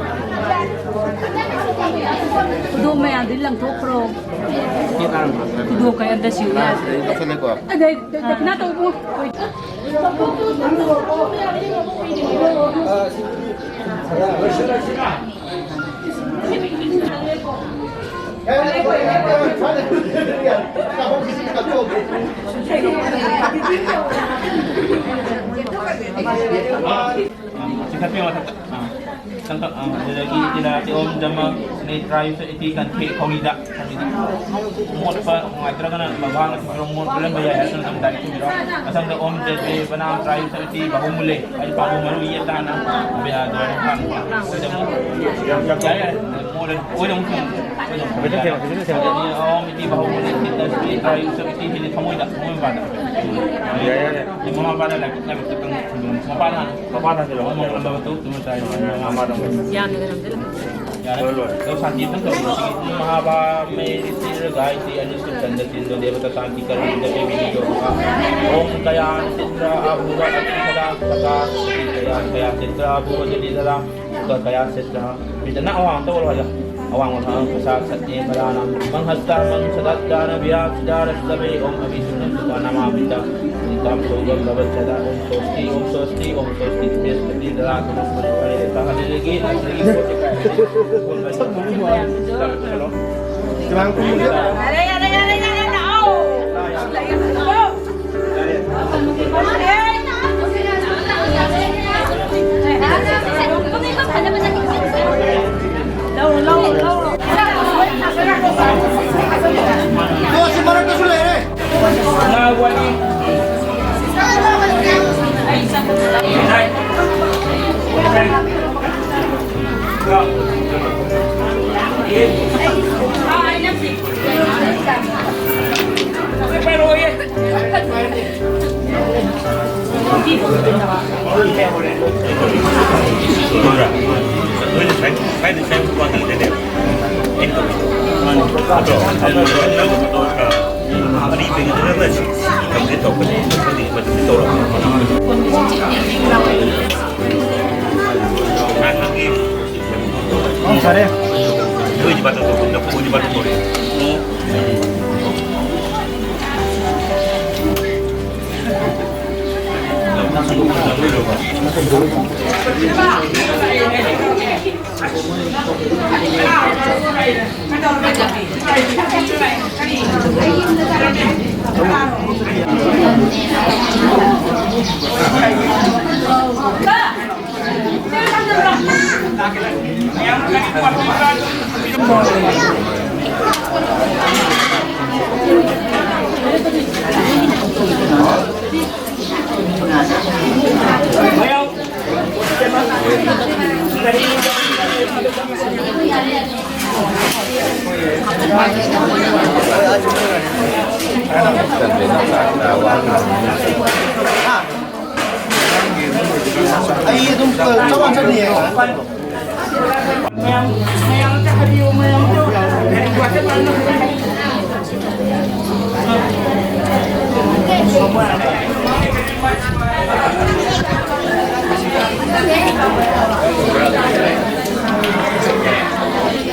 ꯈꯨꯗꯣ ꯃꯌꯥꯝꯗꯨ ꯂꯪꯊꯣꯛꯈ꯭ꯔꯣ꯫ ꯁꯤ ꯀꯥꯔꯝꯕ꯫ ꯈꯨꯗꯣ ꯀꯩ ꯑꯝꯇ ꯁꯤꯌꯨ ꯌꯥꯗꯦ꯫ ꯂꯧꯁꯜꯂꯦꯀꯣ꯫ ꯑꯗꯩ ꯗꯈꯤꯅꯥ ꯇꯧꯕ꯫ ꯆꯤꯡꯈꯠꯄꯤꯌꯣ ꯃꯊꯛꯇ꯫ ꯑꯥ꯫ ꯆꯪꯈꯠ-, ꯑꯥ, ꯑꯗꯨꯗꯒꯤ ꯏꯂꯥ ꯑꯣꯝ ꯖꯃ ꯅꯦꯇ꯭ꯔꯥꯌꯨꯁ ꯏꯇꯤ ꯀꯟꯊꯦ ꯈꯧꯔꯤꯗ꯫ ꯃꯣꯠꯄ ꯅꯨꯡꯉꯥꯏꯇ꯭ꯔꯒꯅ ꯃꯕꯥꯅ ꯊꯤꯟꯕꯤꯔꯣ, ꯃꯣꯠꯄ ꯂꯩꯔꯝꯕ ꯌꯥꯏ ꯍꯥꯏꯔꯒꯅ ꯑꯗꯨꯝ direct ꯊꯤꯟꯕꯤꯔꯣ꯫ ꯃꯊꯪꯗ ꯑꯣꯝ ꯖꯦ ꯖꯦ ꯕꯅꯥꯝ ꯇ꯭ꯔꯥꯏ ꯁꯛꯇꯤ ꯕꯥꯍꯨ ꯃꯨꯂꯦ꯫ ꯑꯩ ꯄꯥꯝꯕ ꯃꯔꯨ ꯌꯦꯠ ꯇꯥꯅ ꯕꯌꯥ ꯗꯣꯔꯦꯟ ꯈꯥꯟ꯫ ꯌꯥꯔꯦ, ꯌꯥꯔꯦ꯫ ꯃꯣꯠꯂꯦ꯫ ꯑꯣꯏꯔꯣꯡ ꯊꯤꯟ꯫ ꯍꯧꯖꯤꯛ ꯊꯦꯡꯉꯣ, ꯍꯧꯖꯤꯛ ꯊꯦꯡꯉꯣ꯫ ꯑꯗꯒꯤ ꯑꯣꯝ ꯏꯇꯤ ꯕꯥꯍꯨ ꯃꯨꯂꯦ ꯁꯤꯠꯇ ꯁ꯭ꯔꯤ ꯇ꯭ꯔꯥꯏ ꯁꯛꯇꯤ ꯁꯤꯗꯤ ꯊꯃꯣꯏꯗ, ꯊꯃꯣꯏ ꯃꯄꯥꯗ꯫ ꯌꯥꯔꯦ, ꯌꯥꯔꯦ꯫ ꯑꯗꯩ ꯃꯃꯥ ꯃꯄꯥꯗ ꯂꯥꯏꯕꯛ, ꯂꯥꯏꯕꯛꯇ ꯀꯪꯅ ꯊꯝꯕꯤꯔꯝꯃꯣ꯫ ꯃꯄꯥꯗ ꯍꯥꯟꯅ꯫ ꯃꯄꯥꯗ ꯍꯥꯟꯅ ꯊꯤꯜꯂꯛꯑꯣ꯫ ꯃꯃꯥ ꯃꯄꯥꯗ ꯇꯨ, ꯇꯨ ꯇꯥꯏ꯫ ꯃꯃꯥ ꯃꯄꯥꯗ꯫ ꯌꯥꯝꯅ ꯂꯩꯔꯝꯗꯦ꯫ ꯌꯥꯔꯦ꯫ ꯂꯣꯏ, ꯂꯣꯏ꯫ ꯑꯗꯣ ꯁꯥꯟꯇꯤ ꯑꯝꯇꯪ ꯇꯧꯕꯤꯌꯣ꯫ ꯁꯤꯒꯤ ꯃꯍꯥꯕꯥ ꯃꯦꯔꯤ ꯁꯤꯔꯒꯥꯏꯁꯤ ꯑꯅꯤꯁꯨ ꯆꯟꯗ ꯆꯤꯟꯗ ꯗꯦꯕꯇꯥ ꯁꯥꯟꯇꯤ ꯀꯔꯤꯗ ꯄꯤꯕꯤꯌꯣ꯫ ꯑꯣꯝ ꯀꯌꯥ ꯆꯤꯟꯗ ꯑꯕꯨꯕ ꯑꯇꯤ ꯁꯗꯥ ꯁꯀꯥ ꯀꯌꯥ ꯀꯌꯥ ꯆꯤꯟꯗ ꯑꯕꯨꯕ ꯖꯂꯤ ꯁꯗꯥ ꯁꯨꯀ ꯀꯌꯥ ꯆꯤꯟꯗ꯫ ꯃꯤꯇ ꯅꯪ ꯑꯋꯥꯡ ꯑꯝꯇ ꯑꯣꯜꯂꯣ ꯍꯥꯏꯌꯣ꯫ ꯑꯋꯥꯡ ꯑꯣꯜꯂꯣ꯫ ꯀꯁꯥ ꯁꯠꯇꯦ ꯕꯂꯥꯅꯥꯝ ꯃꯪꯍꯁꯇꯥ ꯃꯪ ꯁꯗꯥ ꯗꯥꯅ ꯕꯤꯌꯥ ꯁꯤꯗꯥ ꯔꯁ ꯂꯕꯦ ꯑꯣꯝ ꯑꯕꯤ ꯁꯨꯅ ꯁꯨꯀ ꯅꯃꯥ ꯃꯤꯇ꯫ ꯅꯤꯀꯥꯝ ꯁꯣꯒꯝ ꯂꯕ ꯁꯗꯥ ꯑꯣꯝ ꯁꯣꯁꯇꯤ ꯑꯣꯝ ꯁꯣꯁꯇꯤ ꯑꯣꯝ ꯁꯣꯁꯇꯤ꯫ ꯕ꯭ꯔꯤꯍꯁꯄꯇꯤ ꯗꯂꯥ ꯀꯅꯥ ꯀꯅꯥ ꯀꯔꯦ ꯀꯍꯥ ꯂꯩꯔꯦꯒꯤ ꯅꯠꯇ꯭ꯔꯒꯤ ꯄꯣꯠꯁꯦ ꯀꯥꯏ ꯂꯩ? ꯌꯥꯔꯦ, ꯌꯥꯔꯦ, ꯌꯥꯔꯦ, ꯌꯥꯔꯦ, ꯂꯥꯛꯑꯣ꯫ ꯂꯧꯔꯣ, ꯐꯔꯦ꯫ ꯑꯩ ꯑꯗꯨꯝ ꯆꯞ ꯃꯥꯟꯅ ꯆꯠꯅꯤꯌꯦ꯫ ꯃꯌꯥꯝ, ꯃꯌꯥꯝ ꯑꯝꯇ ꯍꯥꯏꯕꯤꯌꯨ, ꯃꯌꯥꯝ ꯑꯝꯇ꯫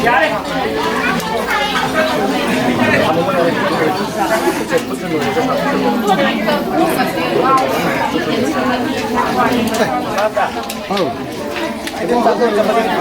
ꯌꯥꯔꯦ꯫